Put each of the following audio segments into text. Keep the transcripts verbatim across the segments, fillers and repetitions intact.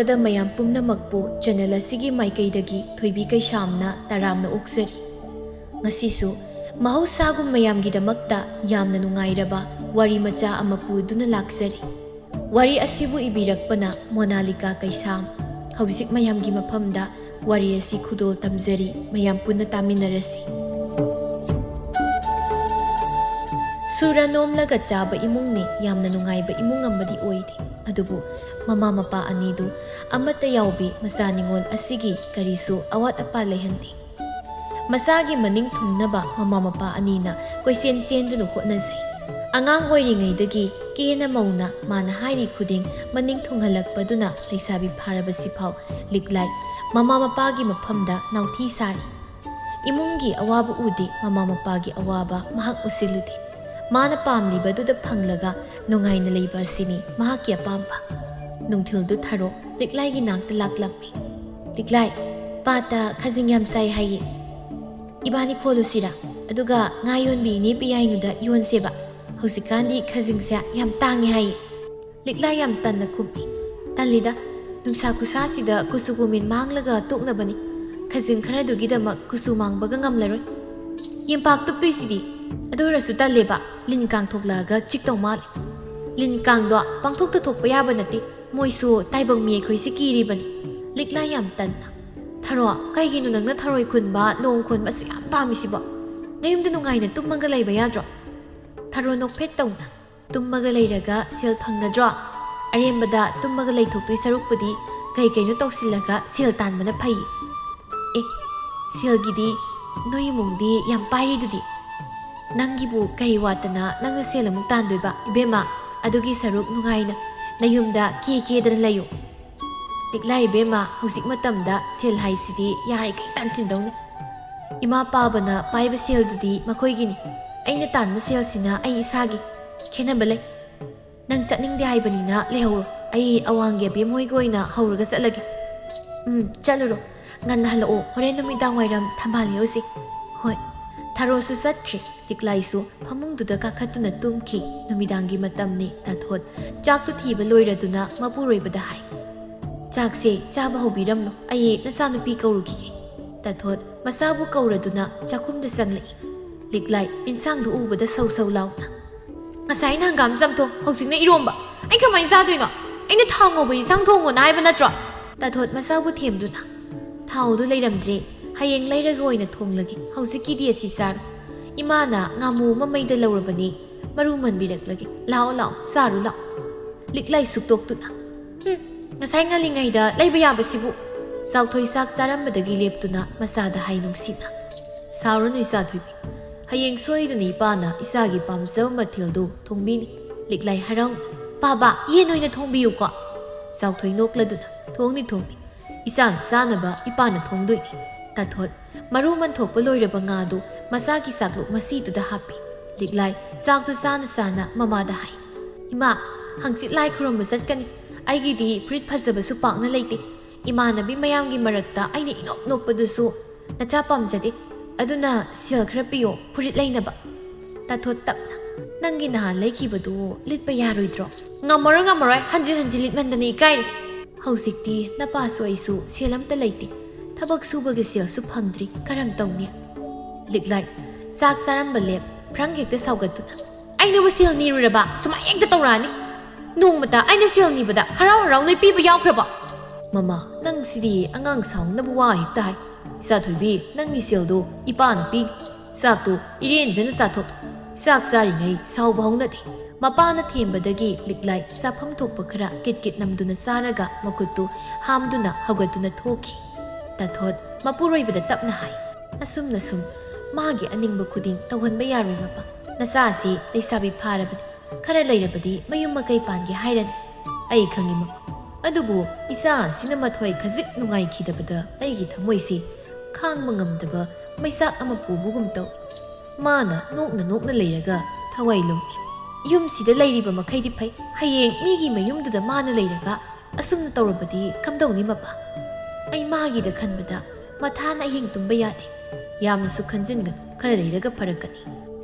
ꯗ ꯃꯌꯥꯝ ꯄꯨꯝꯅꯃꯛꯄꯨ ꯆꯦꯅꯦꯜ ꯑꯁꯤꯒꯤ ꯃꯥꯏꯀꯩꯗꯒꯤ ꯊꯣꯏꯕꯤ ꯀꯩꯁꯥꯝꯅ ꯇꯔꯥꯝꯅ ꯑꯣꯛꯆꯔꯤ꯫ ꯉꯁꯤꯁꯨ ꯃꯍꯧꯁꯥꯒꯨꯝ ꯃꯌꯥꯝꯒꯤꯗꯃꯛꯇ ꯌꯥꯝꯅ ꯅꯨꯡꯉꯥꯏꯔꯕ ꯋꯥꯔꯤ ꯃꯆꯥ ꯑꯃ ꯄꯨꯗꯨꯅ ꯂꯥꯛꯆꯔꯤ꯫ ꯋꯥꯔꯤ ꯑꯁꯤꯕꯨ ꯏꯕꯤꯔꯛꯄꯅ ꯃꯣꯅꯥꯂꯤꯀꯥ ꯀꯩꯁꯥꯝ꯫ ꯍꯧꯖꯤꯛ ꯃꯌꯥꯝꯒꯤ ꯃꯐꯝꯗ ꯋꯥꯔꯤ ꯑꯁꯤ ꯈꯨꯗꯣꯜ ꯇꯝꯖꯔꯤ, ꯃꯌꯥꯝ ꯄꯨꯟꯅ ꯇꯥꯃꯤꯟꯅꯔꯁꯤ꯫ ꯁꯨꯔ ꯅꯣꯝꯂꯒ ꯆꯥꯕ ꯏꯃꯨꯡꯅꯤ, ꯌꯥꯝꯅ ꯅꯨꯡꯉꯥꯏꯕ ꯏꯃꯨꯡ ꯑꯃꯗꯤ ꯑꯣꯏꯔꯤ꯫ ꯑꯗꯨꯕꯨ ꯃꯃꯥ ꯃꯄꯥ ꯑꯅꯤꯗꯨ ꯑꯃꯠꯇ ꯌꯥꯎꯕꯤ ꯃꯆꯥ ꯅꯤꯉꯣꯜ ꯑꯁꯤꯒꯤ ꯀꯔꯤꯁꯨ ꯑꯋꯥꯠ ꯑꯄꯥ ꯂꯩꯍꯟꯗꯦ꯫ ꯃꯆꯥꯒꯤ ꯃꯅꯤꯡ ꯊꯨꯡꯅꯕ ꯃꯃꯥ ꯃꯄꯥ ꯑꯅꯤꯅ ꯀꯣꯏꯆꯦꯟ ꯆꯦꯟꯗꯨꯅ ꯍꯣꯠꯅꯖꯩ꯫ ꯑꯉꯥꯡ ꯑꯣꯏꯔꯤꯉꯩꯗꯒꯤ ꯀꯦꯅ ꯃꯧꯅ ꯃꯥꯅ ꯍꯥꯏꯔꯤ ꯈꯨꯗꯤꯡ ꯃꯅꯤꯡ ꯊꯨꯡꯍꯜꯂꯛꯄꯗꯨꯅ ꯂꯩꯁꯥꯕꯤ ꯐꯥꯔꯕꯁꯤꯐꯥꯎ ꯂꯤꯛꯂꯥꯏ ꯃꯃꯥ ꯃꯄꯥꯒꯤ ꯃꯐꯝꯗ ꯅꯥꯎꯊꯤ ꯁꯥꯔꯤ꯫ ꯏꯃꯨꯡꯒꯤ ꯑꯋꯥꯕ ꯎꯗꯦ, ꯃꯃꯥ ꯃꯄꯥꯒꯤ ꯑꯋꯥꯕ ꯃꯍꯥꯛ ꯎꯁꯤꯜꯂꯨꯗꯦ꯫ ꯃꯥꯅ ꯄꯥꯝꯂꯤꯕꯗꯨꯗ ꯐꯪꯂꯒ ꯅꯨꯡꯉꯥꯏꯅ ꯂꯩꯕ ꯑꯁꯤꯅꯤ ꯃꯍꯥꯛꯀꯤ ꯑꯄꯥꯝꯕ꯫ ꯅꯨꯡꯊꯤꯜꯗꯨ ꯊꯔꯣ ꯂꯤꯛꯂꯥꯏꯒꯤ ꯅꯥꯛꯇ ꯂꯥꯛꯂꯝꯃꯤ꯫ "ꯂꯤꯛꯂꯥꯏ, ꯄꯥꯠꯇ ꯈꯖꯤꯡ ꯌꯥꯝ ꯆꯥꯏ ꯍꯥꯏꯌꯦ꯫ ꯏꯕꯥꯅꯤ ꯈꯣꯜꯂꯨꯁꯤꯔꯥ? ꯑꯗꯨꯒ ꯉꯥ ꯌꯣꯟꯕꯤ ꯏꯅꯦ ꯄꯤꯌꯥꯏꯅꯨꯗ ꯌꯣꯟꯁꯦꯕ꯫ ꯍꯧꯖꯤꯛꯀꯥꯟꯗꯤ ꯈꯖꯤꯡꯁꯦ ꯌꯥꯝ ꯇꯥꯡꯉꯦ ꯍꯥꯏꯌꯦ꯫" ꯂꯤꯛꯂꯥꯏ ꯌꯥꯝ ꯇꯟꯅ ꯈꯨꯝꯃꯤ꯫ "ꯇꯜꯂꯤꯗ, ꯅꯨꯡꯁꯥ ꯈꯨꯁꯥꯁꯤꯗ ꯀꯨꯆꯨ ꯀꯨꯃꯦꯟ ꯃꯥꯡꯂꯒ ꯇꯣꯛꯅꯕꯅꯤ꯫ ꯈꯖꯤꯡ ꯈꯔꯗꯨꯒꯤꯗꯃꯛ ꯀꯨꯆꯨ ꯃꯥꯡꯕꯒ ꯉꯝꯂꯔꯣꯏ꯫ ꯌꯦꯝꯄꯥꯛ ꯇꯨꯞꯇꯣꯏꯁꯤꯗꯤ꯫ ꯑꯗꯨ ꯑꯣꯏꯔꯁꯨ ꯇꯜꯂꯦꯕ, ꯂꯤꯟ ꯀꯥꯡ ꯊꯣꯛꯂꯛꯑꯒ ꯆꯤꯛꯇꯧ ꯃꯥꯜꯂꯦ꯫" "ꯂꯤꯟ ꯀꯥꯡꯗꯣ ꯄꯥꯡꯊꯣꯛꯇ ꯊꯣꯛꯄ ꯌꯥꯕ ꯅꯠꯇꯦ, ꯃꯣꯏꯁꯨ ꯇꯥꯏꯕꯪ ꯃꯤ ꯑꯩꯈꯣꯏꯁꯦ ꯀꯤꯔꯤꯕꯅꯤ꯫" ꯂꯤꯛꯂꯥꯏ ꯌꯥꯝ ꯇꯟꯅ꯫ "ꯊꯔꯣ, ꯀꯩꯒꯤꯅꯣ ꯅꯪꯅ ꯊꯔꯣꯏ ꯈꯨꯟꯕ, ꯂꯣꯡ ꯈꯣꯟꯕ ꯑꯁꯨꯛ ꯌꯥꯝ ꯄꯥꯝꯃꯤꯁꯤꯕꯣ? ꯅꯌꯨꯝꯗ ꯅꯨꯡꯉꯥꯏꯅ ꯇꯨꯝꯃꯒ ꯂꯩꯕ ꯌꯥꯗ꯭ꯔꯣ?" ꯊꯔꯣ ꯅꯣꯛꯐꯦꯠ ꯇꯧꯅ꯫ "ꯇꯨꯝꯃꯒ ꯂꯩꯔꯒ ꯁꯦꯜ ꯐꯪꯒꯗ꯭ꯔꯣ? ꯑꯔꯦꯝꯕꯗ ꯇꯨꯝꯃꯒ ꯂꯩꯊꯣꯛꯇꯣꯏ ꯁꯔꯨꯛꯄꯨꯗꯤ ꯀꯩ ꯀꯩꯅꯣ ꯇꯧꯁꯤꯜꯂꯒ ꯁꯦꯜ ꯇꯥꯟꯕꯅ ꯐꯩ꯫" "ꯑꯦ, ꯁꯦꯜꯒꯤꯗꯤ ꯅꯣꯏ ꯏꯃꯨꯡꯗꯤ ꯌꯥꯝ ꯄꯥꯏꯔꯤꯗꯨꯗꯤ꯫ ꯅꯪꯒꯤꯕꯨ ꯀꯔꯤ ꯋꯥꯠꯇꯅ ꯅꯪꯅ ꯁꯦꯜ ꯑꯃꯨꯛ ꯇꯥꯟꯗꯣꯏꯕ? ꯏꯕꯦꯝꯃ, ꯑꯗꯨꯒꯤ ꯁꯔꯨꯛ ꯅꯨꯡꯉꯥꯏꯅ ꯅꯌꯨꯝꯗ ꯀꯦ ꯀꯦꯗꯅ ꯂꯩꯌꯨ꯫" "ꯂꯤꯛꯂꯥꯏ ꯏꯕꯦꯝꯃ, ꯍꯧꯖꯤꯛ ꯃꯇꯝꯗ ꯁꯦꯜ ꯍꯥꯏꯁꯤꯗꯤ ꯌꯥꯔꯤꯈꯩ ꯇꯥꯟꯁꯤꯟꯗꯧꯅꯤ꯫ ꯏꯃꯥ ꯄꯥꯕꯅ ꯄꯥꯏꯕ ꯁꯦꯜꯗꯨꯗꯤ ꯃꯈꯣꯏꯒꯤꯅꯤ, ꯑꯩꯅ ꯇꯥꯟꯕ ꯁꯦꯜꯁꯤꯅ ꯑꯩ ꯏꯁꯥꯒꯤ꯫ ꯈꯦꯠꯅꯕ ꯂꯩ꯫ ꯅꯪ ꯆꯠꯅꯤꯡꯗꯦ ꯍꯥꯏꯕꯅꯤꯅ ꯂꯩꯍꯧꯔꯣ, ꯑꯩ ꯑꯋꯥꯡꯒꯤ ꯑꯕꯦꯝ ꯍꯣꯏꯒ ꯑꯣꯏꯅ ꯍꯧꯔꯒ ꯆꯠꯂꯒꯦ꯫" "ꯎꯝ, ꯆꯠꯂꯨꯔꯣ꯫ ꯉꯟꯅ ꯍꯜꯂꯛꯑꯣ, ꯍꯣꯔꯦꯟ ꯅꯨꯃꯤꯗꯥꯡ ꯋꯥꯏꯔꯝ ꯊꯝꯕꯥꯜ ꯍꯦꯛꯎꯁꯤ꯫" "ꯍꯣꯏ꯫" ꯊꯔꯣꯁꯨ ꯆꯠꯈ꯭ꯔꯦ꯫ ꯂꯤꯛꯂꯥꯏꯁꯨ ꯐꯃꯨꯡꯗꯨꯗ ꯀꯥꯈꯠꯇꯨꯅ ꯇꯨꯝꯈꯤ꯫ ꯅꯨꯃꯤꯗꯥꯡꯒꯤ ꯃꯇꯝꯅꯤ꯫ ꯇꯥꯊꯣꯠ ꯆꯥꯛꯇꯨ ꯊꯤꯕ ꯂꯣꯏꯔꯗꯨꯅ ꯃꯄꯨꯔꯣꯏꯕꯗ ꯍꯥꯏ, "ꯆꯥꯛꯁꯦ ꯆꯥꯕ ꯍꯧꯕꯤꯔꯝꯂꯣ, ꯑꯩ ꯅꯆꯥꯅꯨꯄꯤ ꯀꯧꯔꯨꯈꯤꯒꯦ꯫" ꯇꯥꯊꯣꯠ ꯃꯆꯥꯕꯨ ꯀꯧꯔꯗꯨꯅ ꯆꯥꯛꯈꯨꯝꯗ ꯆꯪꯂꯛꯏ꯫ ꯂꯤꯛꯂꯥꯏ ꯏꯟꯁꯥꯡꯗꯨ ꯎꯕꯗ ꯁꯧ ꯁꯧ ꯂꯥꯎꯅ, "ꯉꯁꯥꯏꯅ ꯍꯪꯒꯥꯝ ꯆꯝꯊꯣꯡ, ꯍꯧꯖꯤꯛꯅ ꯏꯔꯣꯝꯕ꯫ ꯑꯩ ꯀꯃꯥꯏꯅ ꯆꯥꯗꯣꯏꯅꯣ? ꯑꯩꯅ ꯊꯥꯎ ꯉꯧꯕ ꯏꯟꯁꯥꯡ ꯊꯣꯡꯉꯣꯅ ꯍꯥꯏꯕ ꯅꯠꯇ꯭ꯔꯣ?" ꯇꯥꯊꯣꯠ ꯃꯆꯥꯕꯨ ꯊꯦꯝꯗꯨꯅ, "ꯊꯥꯎꯗꯨ ꯂꯩꯔꯝꯗ꯭ꯔꯦ, ꯍꯌꯦꯡ ꯂꯩꯔꯒ ꯑꯣꯏꯅ ꯊꯣꯡꯂꯒꯦ, ꯍꯧꯖꯤꯛꯀꯤꯗꯤ ꯑꯁꯤ ꯆꯥꯔꯣ꯫ ꯏꯃꯥꯅ ꯉꯥꯃꯨ ꯑꯃ ꯃꯩꯗ ꯂꯧꯔꯕꯅꯤ, ꯃꯔꯨ ꯃꯟꯕꯤꯔꯛꯂꯒꯦ꯫ ꯂꯥꯛꯑꯣ ꯂꯥꯛꯑꯣ, ꯆꯥꯔꯨ ꯂꯥꯛꯑꯣ꯫" ꯂꯤꯛꯂꯥꯏ ꯁꯨꯛꯇꯣꯛꯇꯨꯅ, "ꯍꯨꯝ, ꯉꯁꯥꯏ ꯉꯜꯂꯤꯉꯩꯗ ꯂꯩꯕ ꯌꯥꯕꯁꯤꯕꯨ꯫" ꯆꯥꯎꯊꯣꯏ ꯆꯥꯛ ꯆꯥꯔꯝꯕꯗꯒꯤ ꯂꯦꯞꯇꯨꯅ ꯃꯆꯥꯗ ꯍꯥꯏ ꯅꯨꯡꯁꯤꯅ, "ꯁꯥꯎꯔꯅꯨ ꯏꯆꯥꯊꯣꯏꯕꯤ, ꯍꯌꯦꯡ ꯁꯣꯏꯗꯅ ꯏꯄꯥꯅ ꯏꯆꯥꯒꯤ ꯄꯥꯝꯖꯕ ꯃꯊꯦꯜꯗꯨ ꯊꯣꯡꯕꯤꯅꯤ꯫" ꯂꯤꯛꯂꯥꯏ ꯍꯔꯥꯎꯅ, "ꯄꯥꯕ, ꯌꯦꯟ ꯑꯣꯏꯅ ꯊꯣꯡꯕꯤꯌꯨꯀꯣ꯫" ꯆꯥꯎꯊꯣꯏ ꯅꯣꯛꯂꯗꯨꯅ, "ꯊꯣꯡꯅꯤ ꯊꯣꯡꯅꯤ, ꯏꯆꯥꯅ ꯆꯥꯅꯕ ꯏꯄꯥꯅ ꯊꯣꯡꯗꯣꯏꯅꯤ꯫" ꯇꯥꯊꯣꯠ ꯃꯔꯨ ꯃꯟꯊꯣꯛꯄ ꯂꯣꯏꯔꯕ ꯉꯥꯗꯨ ꯃꯆꯥꯒꯤ ꯆꯥꯛꯂꯨꯛ ꯃꯆꯤꯗꯨꯗ ꯍꯥꯞꯄꯤ꯫ ꯂꯤꯛꯂꯥꯏ ꯆꯥꯛꯇꯨ ꯆꯥꯅ ꯆꯥꯅ ꯃꯃꯥꯗ ꯍꯥꯏ, "ꯏꯃꯥ, ꯍꯪꯆꯤꯠ ꯂꯥꯏ ꯈꯨꯔꯨꯝꯕ ꯆꯠꯀꯅꯤ꯫ ꯑꯩꯒꯤꯗꯤ ꯐꯨꯔꯤꯠ ꯐꯖꯕꯁꯨ ꯄꯥꯛꯅ ꯂꯩꯇꯦ꯫ ꯏꯃꯥꯟꯅꯕꯤ ꯃꯌꯥꯝꯒꯤ ꯃꯔꯛꯇ ꯑꯩꯅ ꯏꯅꯣꯞ ꯅꯣꯞꯄꯗꯨꯁꯨ ꯅꯆꯥ ꯄꯥꯝꯖꯗꯦ꯫ ꯑꯗꯨꯅ ꯁꯦꯜ ꯈꯔ ꯄꯤꯌꯣ, ꯐꯨꯔꯤꯠ ꯂꯩꯅꯕ꯫" ꯇꯥꯊꯣꯠ ꯇꯞꯅ, "ꯅꯪꯒꯤ ꯅꯍꯥꯟ ꯂꯩꯈꯤꯕꯗꯨ ꯂꯤꯠꯄ ꯌꯥꯔꯣꯏꯗ꯭ꯔꯣ?" "ꯉꯝꯃꯔꯣꯏ, ꯉꯝꯃꯔꯣꯏ, ꯍꯟꯖꯤꯟ ꯍꯟꯖꯤꯟ ꯂꯤꯠꯃꯟꯗꯅ ꯏꯀꯥꯏꯔꯦ꯫" "ꯍꯧꯖꯤꯛꯇꯤ ꯅꯄꯥꯁꯨ ꯑꯩꯁꯨ ꯁꯦꯜ ꯑꯝꯇ ꯂꯩꯇꯦ, ꯊꯕꯛ ꯁꯨꯕꯒꯤ ꯁꯦꯜꯁꯨ ꯐꯪꯗ꯭ꯔꯤ, ꯀꯔꯝ ꯇꯧꯅꯤ?" ꯂꯤꯛꯂꯥꯏ ꯆꯥꯛ ꯆꯥꯔꯝꯕ ꯂꯦꯞ ꯐ꯭ꯔꯪ ꯍꯦꯛꯇ ꯁꯥꯎꯒꯠꯇꯨꯅ, "ꯑꯩꯅꯕꯨ ꯁꯦꯜ ꯅꯤꯔꯨꯔꯕ ꯁꯨꯃꯥꯏꯅ ꯍꯦꯛꯇ ꯇꯧꯔꯛꯑꯅꯤ꯫ ꯅꯣꯡꯃꯇ ꯑꯩꯅ ꯁꯦꯜ ꯅꯤꯕꯗ ꯍꯔꯥꯎ ꯍꯔꯥꯎ ꯅꯣꯏ ꯄꯤꯕ ꯌꯥꯎꯈ꯭ꯔꯕꯣ?" "ꯃꯃꯥ, ꯅꯪ ꯁꯤꯗꯤ ꯑꯉꯥꯡ ꯁꯥꯎꯅꯕ ꯋꯥ ꯍꯦꯛꯇ ꯍꯥꯏ꯫ ꯏꯆꯥꯊꯣꯏꯕꯤ, ꯅꯪꯒꯤ ꯁꯦꯜꯗꯣ ꯏꯄꯥꯅ ꯄꯤꯅꯤ꯫ ꯆꯥꯛꯇꯣ ꯏꯔꯦꯟꯖꯅ ꯆꯥꯊꯣꯛ꯫" ꯆꯥꯛ ꯆꯥꯔꯤꯉꯩ ꯁꯥꯎꯕ ꯍꯧꯅꯗꯦ꯫ ꯃꯄꯥꯅ ꯊꯦꯝꯕꯗꯒꯤ ꯂꯤꯛꯂꯥꯏ ꯆꯥꯐꯝ ꯊꯣꯛꯄ ꯈꯔ ꯀꯤꯠ ꯀꯤꯠ ꯅꯝꯗꯨꯅ ꯆꯥꯔꯒ ꯃꯈꯨꯠꯇꯨ ꯍꯥꯝꯗꯨꯅ ꯍꯧꯒꯠꯇꯨꯅ ꯊꯣꯛꯈꯤ꯫ ꯇꯥꯊꯣꯠ ꯃꯄꯨꯔꯣꯏꯕꯗ ꯇꯞꯅ ꯍꯥꯏ, "ꯑꯁꯨꯝꯅ ꯁꯨꯝ ꯃꯥꯒꯤ ꯑꯅꯤꯡꯕ ꯈꯨꯗꯤꯡ ꯇꯧꯍꯟꯕ ꯌꯥꯔꯣꯏ ꯃꯄꯥ꯫ ꯅꯆꯥꯁꯤ ꯂꯩꯁꯥꯕꯤ ꯐꯥꯔꯕꯅꯤ, ꯈꯔ ꯂꯩꯔꯕꯗꯤ ꯃꯌꯨꯝ ꯃꯀꯩ ꯄꯥꯟꯒꯦ ꯍꯥꯏꯔꯅꯤ꯫ ꯑꯩ ꯈꯪꯉꯤ ꯃꯄꯥ꯫ ꯑꯗꯨꯕꯨ ꯏꯆꯥ ꯑꯁꯤꯅ ꯃꯊ꯭ꯋꯥꯏ ꯈꯖꯤꯛ ꯅꯨꯡꯉꯥꯏꯈꯤꯗꯕꯗ ꯑꯩꯒꯤ ꯊꯃꯣꯏꯁꯤ ꯈꯥꯡꯕ ꯉꯝꯗꯕ ꯃꯩꯆꯥꯛ ꯑꯃ ꯄꯨꯕꯒꯨꯝ ꯇꯧꯏ꯫ ꯃꯥꯅ ꯅꯣꯛꯅ ꯅꯣꯛꯅ ꯂꯩꯔꯒ ꯊꯋꯥꯏ ꯂꯨꯝꯃꯤ꯫ ꯌꯨꯝꯁꯤꯗ ꯂꯩꯔꯤꯕ ꯃꯈꯩꯗꯤ ꯐꯩ, ꯍꯌꯦꯡ ꯃꯤꯒꯤ ꯃꯌꯨꯝꯗꯨꯗ ꯃꯥꯅ ꯂꯩꯔꯒ ꯑꯁꯨꯝꯅ ꯇꯧꯔꯕꯗꯤ ꯀꯝꯗꯧꯅꯤ ꯃꯄꯥ? ꯑꯩ ꯃꯥꯒꯤꯗ ꯈꯟꯕꯗ ꯃꯊꯥꯅ ꯑꯍꯤꯡ ꯇꯨꯝꯕ ꯌꯥꯗꯦ꯫ ꯌꯥꯝꯅꯁꯨ ꯈꯟꯖꯤꯟꯒꯅꯨ, ꯈꯔ ꯂꯩꯔꯒ ꯐꯔꯛꯀꯅꯤ꯫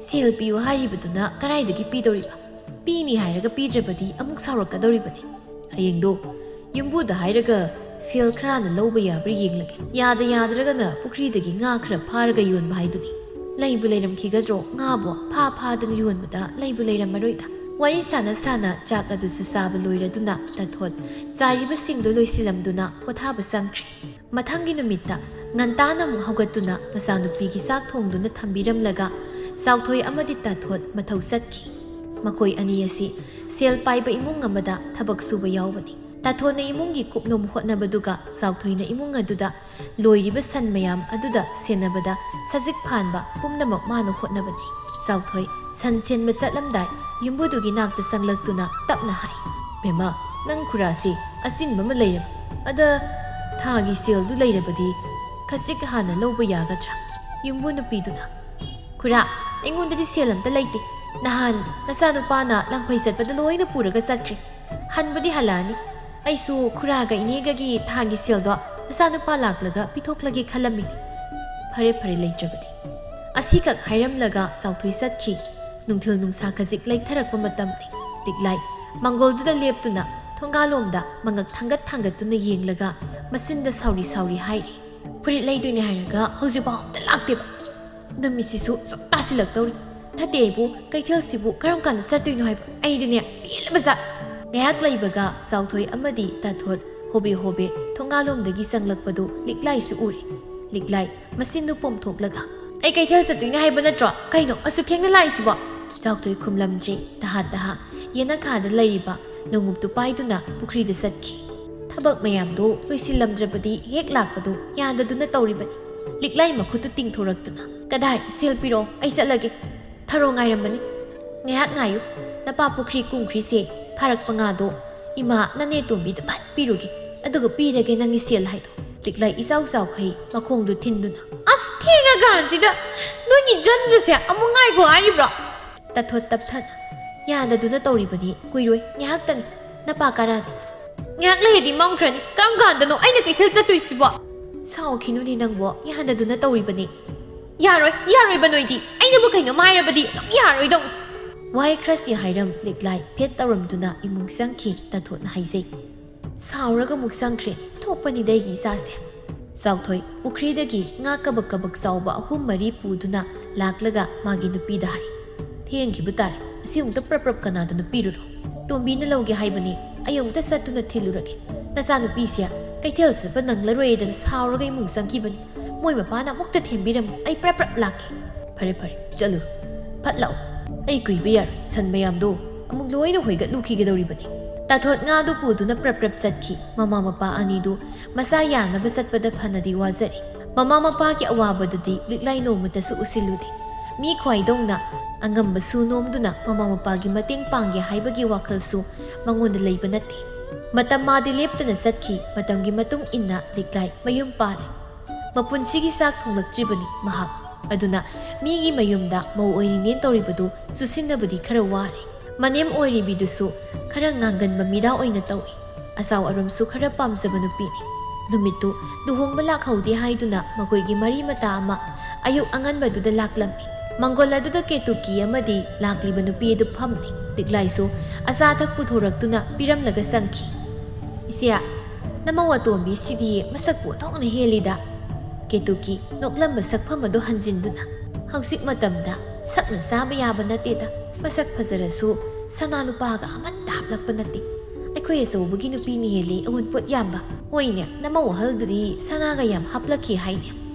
ꯁꯦꯜ ꯄꯤꯌꯨ ꯍꯥꯏꯔꯤꯕꯗꯨꯅ ꯀꯗꯥꯏꯗꯒꯤ ꯄꯤꯗꯧꯔꯤꯕ? ꯄꯤꯅꯤ ꯍꯥꯏꯔꯒ ꯄꯤꯗ꯭ꯔꯕꯗꯤ ꯑꯃꯨꯛ ꯁꯥꯎꯔꯛꯀꯗꯧꯔꯤꯕꯅꯤ꯫ ꯍꯌꯦꯡꯗꯣ "ꯌꯨꯝꯕꯨꯗ ꯍꯥꯏꯔꯒ ꯁꯦꯜ ꯈꯔꯅ ꯂꯧꯕ ꯌꯥꯕ꯭ꯔꯥ ꯌꯦꯡꯂꯒꯦ꯫ ꯌꯥꯗ ꯌꯥꯗ꯭ꯔꯒꯅ ꯄꯨꯈ꯭ꯔꯤꯗꯒꯤ ꯉꯥ ꯈꯔ ꯐꯥꯔꯒ ꯌꯣꯟꯕ ꯍꯥꯏꯗꯨꯅꯤ꯫ ꯂꯩꯕꯨ ꯂꯩꯔꯝꯈꯤꯒꯗ꯭ꯔꯣ? ꯉꯥꯕꯨ ꯐꯥ ꯐꯥꯗꯅ ꯌꯣꯟꯕꯗ ꯂꯩꯕꯨ ꯂꯩꯔꯝꯃꯔꯣꯏꯗ"꯫ ꯋꯥꯔꯤ ꯁꯥꯟꯅ ꯁꯥꯟꯅ ꯆꯥꯛ ꯑꯗꯨꯁꯨ ꯆꯥꯕ ꯂꯣꯏꯔꯗꯨꯅ ꯇꯥꯊꯣꯠ ꯆꯥꯔꯤꯕꯁꯤꯡꯗꯨ ꯂꯣꯏꯁꯤꯜꯂꯝꯗꯨꯅ ꯄꯣꯊꯥꯕ ꯆꯪꯈ꯭ꯔꯦ꯫ ꯃꯊꯪꯒꯤ ꯅꯨꯃꯤꯠꯇ ꯉꯟꯇꯥꯅ ꯑꯃꯨꯛ ꯍꯧꯒꯠꯇꯨꯅ ꯃꯆꯥꯅꯨꯄꯤꯒꯤ ꯆꯥꯛ ꯊꯣꯡꯗꯨꯅ ꯊꯝꯕꯤꯔꯝꯂꯒ ꯆꯥꯎꯊꯣꯏ ꯑꯃꯗꯤ ꯇꯥꯊꯣꯠ ꯃꯊꯧ ꯆꯠꯈꯤ꯫ ꯃꯈꯣꯏ ꯑꯅꯤ ꯑꯁꯤ ꯁꯦꯜ ꯄꯥꯏꯕ ꯏꯃꯨꯡ ꯑꯃꯗ ꯊꯕꯛ ꯁꯨꯕ ꯌꯥꯎꯕꯅꯤ꯫ ꯇꯥꯊꯣꯠꯅ ꯏꯃꯨꯡꯒꯤ ꯀꯨꯞꯅꯣꯝ ꯍꯣꯠꯅꯕꯗꯨꯒ ꯆꯥꯎꯊꯣꯏꯅ ꯏꯃꯨꯡ ꯑꯗꯨꯗ ꯂꯣꯏꯔꯤꯕ ꯁꯟ ꯃꯌꯥꯝ ꯑꯗꯨꯗ ꯁꯦꯟꯅꯕꯗ ꯁꯖꯤꯛ ꯐꯥꯟꯕ ꯄꯨꯝꯅꯃꯛ ꯃꯥꯅ ꯍꯣꯠꯅꯕꯅꯤ꯫ ꯆꯥꯎꯊꯣꯏ ꯁꯟ ꯁꯦꯟꯕ ꯆꯠꯂꯝꯗꯥꯏ ꯌꯨꯝꯕꯨꯗꯨꯒꯤ ꯅꯥꯛꯇ ꯆꯪꯂꯛꯇꯨꯅ ꯇꯞꯅ ꯍꯥꯏ, "ꯕꯦꯝꯃ, ꯅꯪ ꯈꯨꯔꯥꯁꯤ ꯑꯆꯤꯟꯕ ꯑꯃ ꯂꯩꯔꯕ꯫ ꯑꯗ ꯊꯥꯒꯤ ꯁꯦꯜꯗꯨ ꯂꯩꯔꯕꯗꯤ ꯈꯖꯤꯛ ꯍꯥꯟꯅ ꯂꯧꯕ ꯌꯥꯒꯗ꯭ꯔꯥ?" ꯌꯨꯝꯕꯨ ꯅꯨꯄꯤꯗꯨꯅ, "ꯈꯨꯔꯥ, ꯑꯩꯉꯣꯟꯗꯗꯤ ꯁꯦꯜ ꯑꯝꯇ ꯂꯩꯇꯦ꯫ ꯅꯍꯥꯟ ꯅꯆꯥꯅꯨꯄꯥꯅ ꯂꯪꯐꯩ ꯆꯠꯄꯗ ꯂꯣꯏꯅ ꯄꯨꯔꯒ ꯆꯠꯈ꯭ꯔꯦ꯫ ꯍꯟꯕꯨꯗꯤ ꯍꯜꯂꯛꯑꯅꯤ꯫ ꯑꯩꯁꯨ ꯈꯨꯔꯥꯒ ꯏꯅꯦꯒꯒꯤ ꯊꯥꯒꯤ ꯁꯦꯜꯗꯣ ꯅꯆꯥꯅꯨꯄꯥ ꯂꯥꯛꯂꯒ ꯄꯤꯊꯣꯛꯂꯒꯦ ꯈꯜꯂꯝꯃꯤꯅꯤ꯫ ꯐꯔꯦ, ꯐꯔꯦ, ꯂꯩꯇ꯭ꯔꯕꯗꯤ"꯫ ꯑꯁꯤꯈꯛ ꯍꯥꯏꯔꯝꯂꯒ ꯆꯥꯎꯊꯣꯏ ꯆꯠꯈꯤ꯫ ꯅꯨꯡꯊꯤꯜ ꯅꯨꯡꯁꯥ ꯈꯖꯤꯛ ꯂꯩꯊꯔꯛꯄ ꯃꯇꯝꯅꯤ꯫ ꯂꯤꯛꯂꯥꯏ ꯃꯪꯒꯣꯜꯗꯨꯗ ꯂꯦꯞꯇꯨꯅ ꯊꯣꯡꯒꯥꯜꯂꯣꯝꯗ ꯃꯉꯛ ꯊꯥꯡꯒꯠ ꯊꯥꯡꯒꯠꯇꯨꯅ ꯌꯦꯡꯂꯒ ꯃꯆꯤꯟꯗ ꯁꯥꯎꯔꯤ ꯁꯥꯎꯔꯤ ꯍꯥꯏꯔꯤ, "ꯐꯨꯔꯤꯠ ꯂꯩꯗꯣꯏꯅꯦ ꯍꯥꯏꯔꯒ ꯍꯧꯖꯤꯛꯐꯥꯎ ꯑꯝꯇ ꯂꯥꯛꯇꯦꯕ꯫ ꯅꯨꯃꯤꯠꯁꯤꯁꯨ ꯁꯨꯝ ꯇꯥꯁꯤꯜꯂꯛꯇꯧꯔꯤ꯫ ꯅꯠꯇꯦ ꯑꯩꯕꯨ, ꯀꯩꯊꯦꯜꯁꯤꯕꯨ ꯀꯔꯝ ꯀꯥꯟꯗ ꯆꯠꯇꯣꯏꯅꯣ ꯍꯥꯏꯕ? ꯑꯩꯗꯤꯅꯦ, ꯄꯦꯜꯂꯕ ꯖꯥꯠ"꯫ ꯉꯥꯏꯍꯥꯛ ꯂꯩꯕꯒ ꯆꯥꯎꯊꯣꯏ ꯑꯃꯗꯤ ꯇꯥꯊꯣꯠ ꯍꯣꯕꯦ ꯍꯣꯕꯦ ꯊꯣꯡꯒꯥꯜꯂꯣꯝꯗꯒꯤ ꯆꯪꯂꯛꯄꯗꯨ ꯂꯤꯛꯂꯥꯏꯁꯨ ꯎꯔꯦ꯫ ꯂꯤꯛꯂꯥꯏ ꯃꯆꯤꯟꯗꯨ ꯄꯣꯝꯊꯣꯛꯂꯒ, "ꯑꯩ ꯀꯩꯊꯦꯜ ꯆꯠꯇꯣꯏꯅꯦ ꯍꯥꯏꯕ ꯅꯠꯇ꯭ꯔꯣ? ꯀꯩꯅꯣ ꯑꯁꯨꯛ ꯊꯦꯡꯅ ꯂꯥꯛꯏꯁꯤꯕꯣ?" ꯆꯥꯎꯊꯣꯏ ꯈꯨꯝꯂꯝꯗ꯭ꯔꯦ꯫ ꯇꯍꯥ ꯇꯍꯥ ꯌꯦꯅꯈꯥꯗ ꯂꯩꯔꯤꯕ ꯂꯣꯡꯎꯞꯇꯨ ꯄꯥꯏꯗꯨꯅ ꯄꯨꯈ꯭ꯔꯤꯗ ꯆꯠꯈꯤ꯫ ꯊꯕꯛ ꯃꯌꯥꯝꯗꯨ ꯂꯣꯏꯁꯤꯜꯂꯝꯗ꯭ꯔꯕꯗꯤ ꯍꯦꯛ ꯂꯥꯛꯄꯗꯨ ꯌꯥꯗꯗꯨꯅ ꯇꯧꯔꯤꯕꯅꯤ꯫ ꯂꯤꯛꯂꯥꯏ ꯃꯈꯨꯠꯇꯨ ꯇꯤꯡꯊꯣꯔꯛꯇꯨꯅ, "ꯀꯗꯥꯏ? ꯁꯦꯜ ꯄꯤꯔꯛꯑꯣ, ꯑꯩ ꯆꯠꯂꯒꯦ꯫ ꯊꯔꯣ ꯉꯥꯏꯔꯝꯕꯅꯤ꯫ ꯉꯥꯏꯍꯥꯛ ꯉꯥꯏꯌꯨ꯫ ꯅꯄꯥ ꯄꯨꯈ꯭ꯔꯤ ꯀꯨꯝꯈ꯭ꯔꯤꯁꯦ ꯐꯥꯔꯛꯄ ꯉꯥꯗꯣ ꯏꯃꯥ ꯅꯅꯦ ꯇꯣꯝꯕꯤꯗ ꯐꯠ ꯄꯤꯔꯨꯒꯦ꯫ ꯑꯗꯨꯒ ꯄꯤꯔꯒꯦ ꯅꯪꯒꯤ ꯁꯦꯜ ꯍꯥꯏꯗꯣ"꯫ ꯂꯤꯛꯂꯥꯏ ꯏꯆꯥꯎ ꯆꯥꯎꯈꯩ ꯃꯈꯣꯡꯗꯨ ꯊꯤꯟꯗꯨꯅ, "ꯑꯁ, ꯊꯦꯡꯉꯀꯥꯟꯁꯤꯗ ꯅꯣꯏꯒꯤ ꯖꯟꯖꯁꯦ ꯑꯃꯨꯛ ꯉꯥꯏꯈꯣ ꯍꯥꯏꯔꯤꯕ꯭ꯔꯣ?" ꯇꯥꯊꯣꯠ ꯇꯞꯊꯅ, "ꯌꯥꯗꯗꯨꯅ ꯇꯧꯔꯤꯕꯅꯤ, ꯀꯨꯏꯔꯣꯏ, ꯉꯥꯏꯍꯥꯛꯇꯅꯤ꯫ ꯅꯄꯥ ꯀꯔꯥꯅꯤ?" "ꯉꯥꯏꯍꯥꯛ ꯂꯩꯔꯗꯤ ꯃꯝꯈ꯭ꯔꯅꯤ꯫ ꯀꯔꯝ ꯀꯥꯟꯗꯅꯣ ꯑꯩꯅ ꯀꯩꯊꯦꯜ ꯆꯠꯇꯣꯏꯁꯤꯕꯣ?" "ꯁꯥꯎꯈꯤꯅꯨꯅꯦ ꯅꯪꯕꯣ, ꯌꯥꯗꯗꯨꯅ ꯇꯧꯔꯤꯕꯅꯤ"꯫ "ꯌꯥꯔꯣꯏ, ꯌꯥꯔꯣꯏꯕ ꯅꯣꯏꯗꯤ꯫ ꯑꯩꯅꯕꯨ ꯀꯩꯅꯣꯝ ꯍꯥꯏꯔꯕꯗꯤ ꯑꯗꯨꯝ ꯌꯥꯔꯣꯏꯗꯧ"꯫ ꯋꯥꯍꯩ ꯈꯔꯁꯤ ꯍꯥꯏꯔꯝ ꯂꯤꯛꯂꯥꯏ ꯐꯦꯠ ꯇꯧꯔꯝꯗꯨꯅ ꯏꯃꯨꯡ ꯆꯪꯈꯤ꯫ ꯇꯥꯊꯣꯠꯅ ꯍꯥꯏꯖꯩ, ꯁꯥꯎꯔꯒ ꯑꯃꯨꯛ ꯆꯪꯈ꯭ꯔꯦ꯫ ꯊꯣꯛꯄꯅꯤꯗ ꯑꯩꯒꯤ ꯏꯆꯥꯁꯦ꯫ ꯆꯥꯎꯊꯣꯏ ꯄꯨꯈ꯭ꯔꯤꯗꯒꯤ ꯉꯥ ꯀꯕꯛ ꯀꯕꯛ ꯆꯥꯎꯕ ꯑꯍꯨꯝ ꯃꯔꯤ ꯄꯨꯗꯨꯅ ꯂꯥꯛꯂꯒ ꯃꯥꯒꯤ ꯅꯨꯄꯤꯗ ꯍꯥꯏ, "ꯊꯦꯡꯈꯤꯕ ꯇꯥꯔꯦ, ꯑꯁꯤ ꯑꯃꯨꯛꯇ ꯄ꯭ꯔꯞ ꯄ꯭ꯔꯞ ꯀꯅꯥꯗ ꯅꯨꯄꯤꯔꯨꯔꯣ? ꯇꯣꯝꯕꯤꯅ ꯂꯧꯒꯦ ꯍꯥꯏꯕꯅꯤ, ꯑꯩ ꯑꯃꯨꯛꯇ ꯆꯠꯇꯨꯅ ꯊꯤꯜꯂꯨꯔꯒꯦ꯫ ꯅꯆꯥꯅꯨꯄꯤꯁꯦ ꯀꯩꯊꯦꯜ ꯆꯠꯄ ꯅꯪꯂꯔꯣꯏꯗꯅ ꯁꯥꯎꯔꯒ ꯏꯃꯨꯡ ꯆꯪꯈꯤꯕꯅꯤ꯫ ꯃꯣꯏ ꯃꯄꯥꯅ ꯑꯃꯨꯛꯇ ꯊꯦꯝꯕꯤꯔꯝꯃꯨ, ꯑꯩ ꯄ꯭ꯔꯞ ꯄ꯭ꯔꯞ ꯂꯥꯛꯀꯦ"꯫ "ꯐꯔꯦ ꯐꯔꯦ, ꯆꯠꯂꯨ꯫ ꯐꯠ ꯂꯥꯛꯎ꯫ ꯑꯩ ꯀꯨꯏꯕ ꯌꯥꯔꯣꯏ, ꯁꯟ ꯃꯌꯥꯝꯗꯣ ꯑꯃꯨꯛ ꯂꯣꯏꯅ ꯍꯣꯏꯒꯠꯂꯨꯈꯤꯒꯗꯧꯔꯤꯕꯅꯤ"꯫ ꯇꯥꯊꯣꯠ ꯉꯥꯗꯨ ꯄꯨꯗꯨꯅ ꯄ꯭ꯔꯞ ꯄ꯭ꯔꯞ ꯆꯠꯈꯤ꯫ ꯃꯃꯥ ꯃꯄꯥ ꯑꯅꯤꯗꯨ ꯃꯆꯥ ꯌꯥꯅꯕ ꯆꯠꯄꯗ ꯐꯅꯗꯤ ꯋꯥꯖꯔꯤ꯫ ꯃꯃꯥ ꯃꯄꯥꯒꯤ ꯑꯋꯥꯕꯗꯨꯗꯤ ꯂꯤꯛꯂꯥꯏ ꯅꯣꯡꯃꯇꯁꯨ ꯎꯁꯤꯜꯂꯨꯗꯦ꯫ ꯃꯤ ꯈ꯭ꯋꯥꯏꯗꯧꯅ ꯑꯉꯝꯕꯁꯨ ꯅꯣꯝꯗꯨꯅ ꯃꯃꯥ ꯃꯄꯥꯒꯤ ꯃꯇꯦꯡ ꯄꯥꯡꯒꯦ ꯍꯥꯏꯕꯒꯤ ꯋꯥꯈꯜꯁꯨ ꯃꯉꯣꯟꯗ ꯂꯩꯕ ꯅꯠꯇꯦ꯫ ꯃꯇꯝ ꯃꯥꯗꯤ ꯂꯦꯞꯇꯅ ꯆꯠꯈꯤ꯫ ꯃꯇꯝꯒꯤ ꯃꯇꯨꯡ ꯏꯟꯅ ꯂꯤꯛꯂꯥꯏ ꯃꯌꯨꯝ ꯄꯥꯜꯂꯤ꯫ ꯃꯄꯨꯟꯁꯤꯒꯤ ꯆꯥꯛ ꯊꯣꯡꯂꯛꯇ꯭ꯔꯤꯕꯅꯤ ꯃꯍꯥꯛ꯫ ꯑꯗꯨꯅ ꯃꯤꯒꯤ ꯃꯌꯨꯝꯗ ꯃꯧ ꯑꯣꯏꯔꯤꯅꯦꯅ ꯇꯧꯔꯤꯕꯗꯨ ꯆꯨꯁꯤꯟꯅꯕꯗꯤ ꯈꯔ ꯋꯥꯔꯦ꯫ ꯃꯅꯦꯝ ꯑꯣꯏꯔꯤꯕꯤꯗꯨꯁꯨ ꯈꯔ ꯉꯥꯡꯒꯟꯕ ꯃꯤꯗꯥ ꯑꯣꯏꯅ ꯇꯧꯏ꯫ ꯑꯆꯥꯎ ꯑꯔꯨꯝꯁꯨ ꯈꯔ ꯄꯥꯝꯖꯕ ꯅꯨꯄꯤꯅꯤ꯫ ꯅꯨꯃꯤꯠꯇꯨ ꯂꯨꯍꯣꯡꯕ ꯂꯥꯛꯍꯧꯗꯦ ꯍꯥꯏꯗꯨꯅ ꯃꯈꯣꯏꯒꯤ ꯃꯔꯤ ꯃꯇꯥ ꯑꯃ ꯑꯌꯨꯛ ꯑꯉꯟꯕꯗꯨꯗ ꯂꯥꯛꯂꯝꯃꯤ꯫ ꯃꯪꯒꯣꯜ ꯑꯗꯨꯗ ꯀꯦꯇꯨꯀꯤ ꯑꯃꯗꯤ ꯂꯥꯛꯂꯤꯕ ꯅꯨꯄꯤ ꯑꯗꯨ ꯐꯝꯂꯤ꯫ ꯂꯤꯛꯂꯥꯏꯁꯨ ꯑꯆꯥ ꯑꯊꯛ ꯄꯨꯊꯣꯔꯛꯇꯨꯅ ꯄꯤꯔꯝꯂꯒ ꯆꯪꯈꯤ꯫ "ꯏꯆꯦ, ꯅꯃꯧ ꯑꯇꯣꯝꯕꯤꯁꯤꯗꯤ ꯃꯁꯛꯄꯨ ꯑꯣꯟꯊꯣꯛꯅ ꯍꯦꯜꯂꯤꯗ"꯫ ꯀꯦꯇꯨꯀꯤ ꯅꯣꯛꯂꯝꯕ ꯁꯛꯐꯝ ꯑꯗꯨ ꯍꯟꯖꯤꯟꯗꯨꯅ, "ꯍꯧꯖꯤꯛ ꯃꯇꯝꯗ ꯁꯛꯅ ꯆꯥꯕ ꯌꯥꯕ ꯅꯠꯇꯦꯗ꯫ ꯃꯁꯛ ꯐꯖꯔꯁꯨ ꯁꯅꯥ ꯂꯨꯄꯥꯒ ꯑꯃꯠꯇ ꯍꯥꯞꯂꯛꯄ ꯅꯠꯇꯦ꯫ ꯑꯩꯈꯣꯏ ꯑꯆꯧꯕꯒꯤ ꯅꯨꯄꯤꯅ ꯍꯦꯜꯂꯤ ꯑꯋꯨꯟꯄꯣꯠ ꯌꯥꯝꯕ꯫ ꯍꯣꯏꯅꯦ, ꯅꯃꯧ ꯑꯍꯜꯗꯨꯗꯤ ꯁꯅꯥꯒ ꯌꯥꯝ ꯍꯥꯞꯂꯛꯈꯤ ꯍꯥꯏꯅꯦ"꯫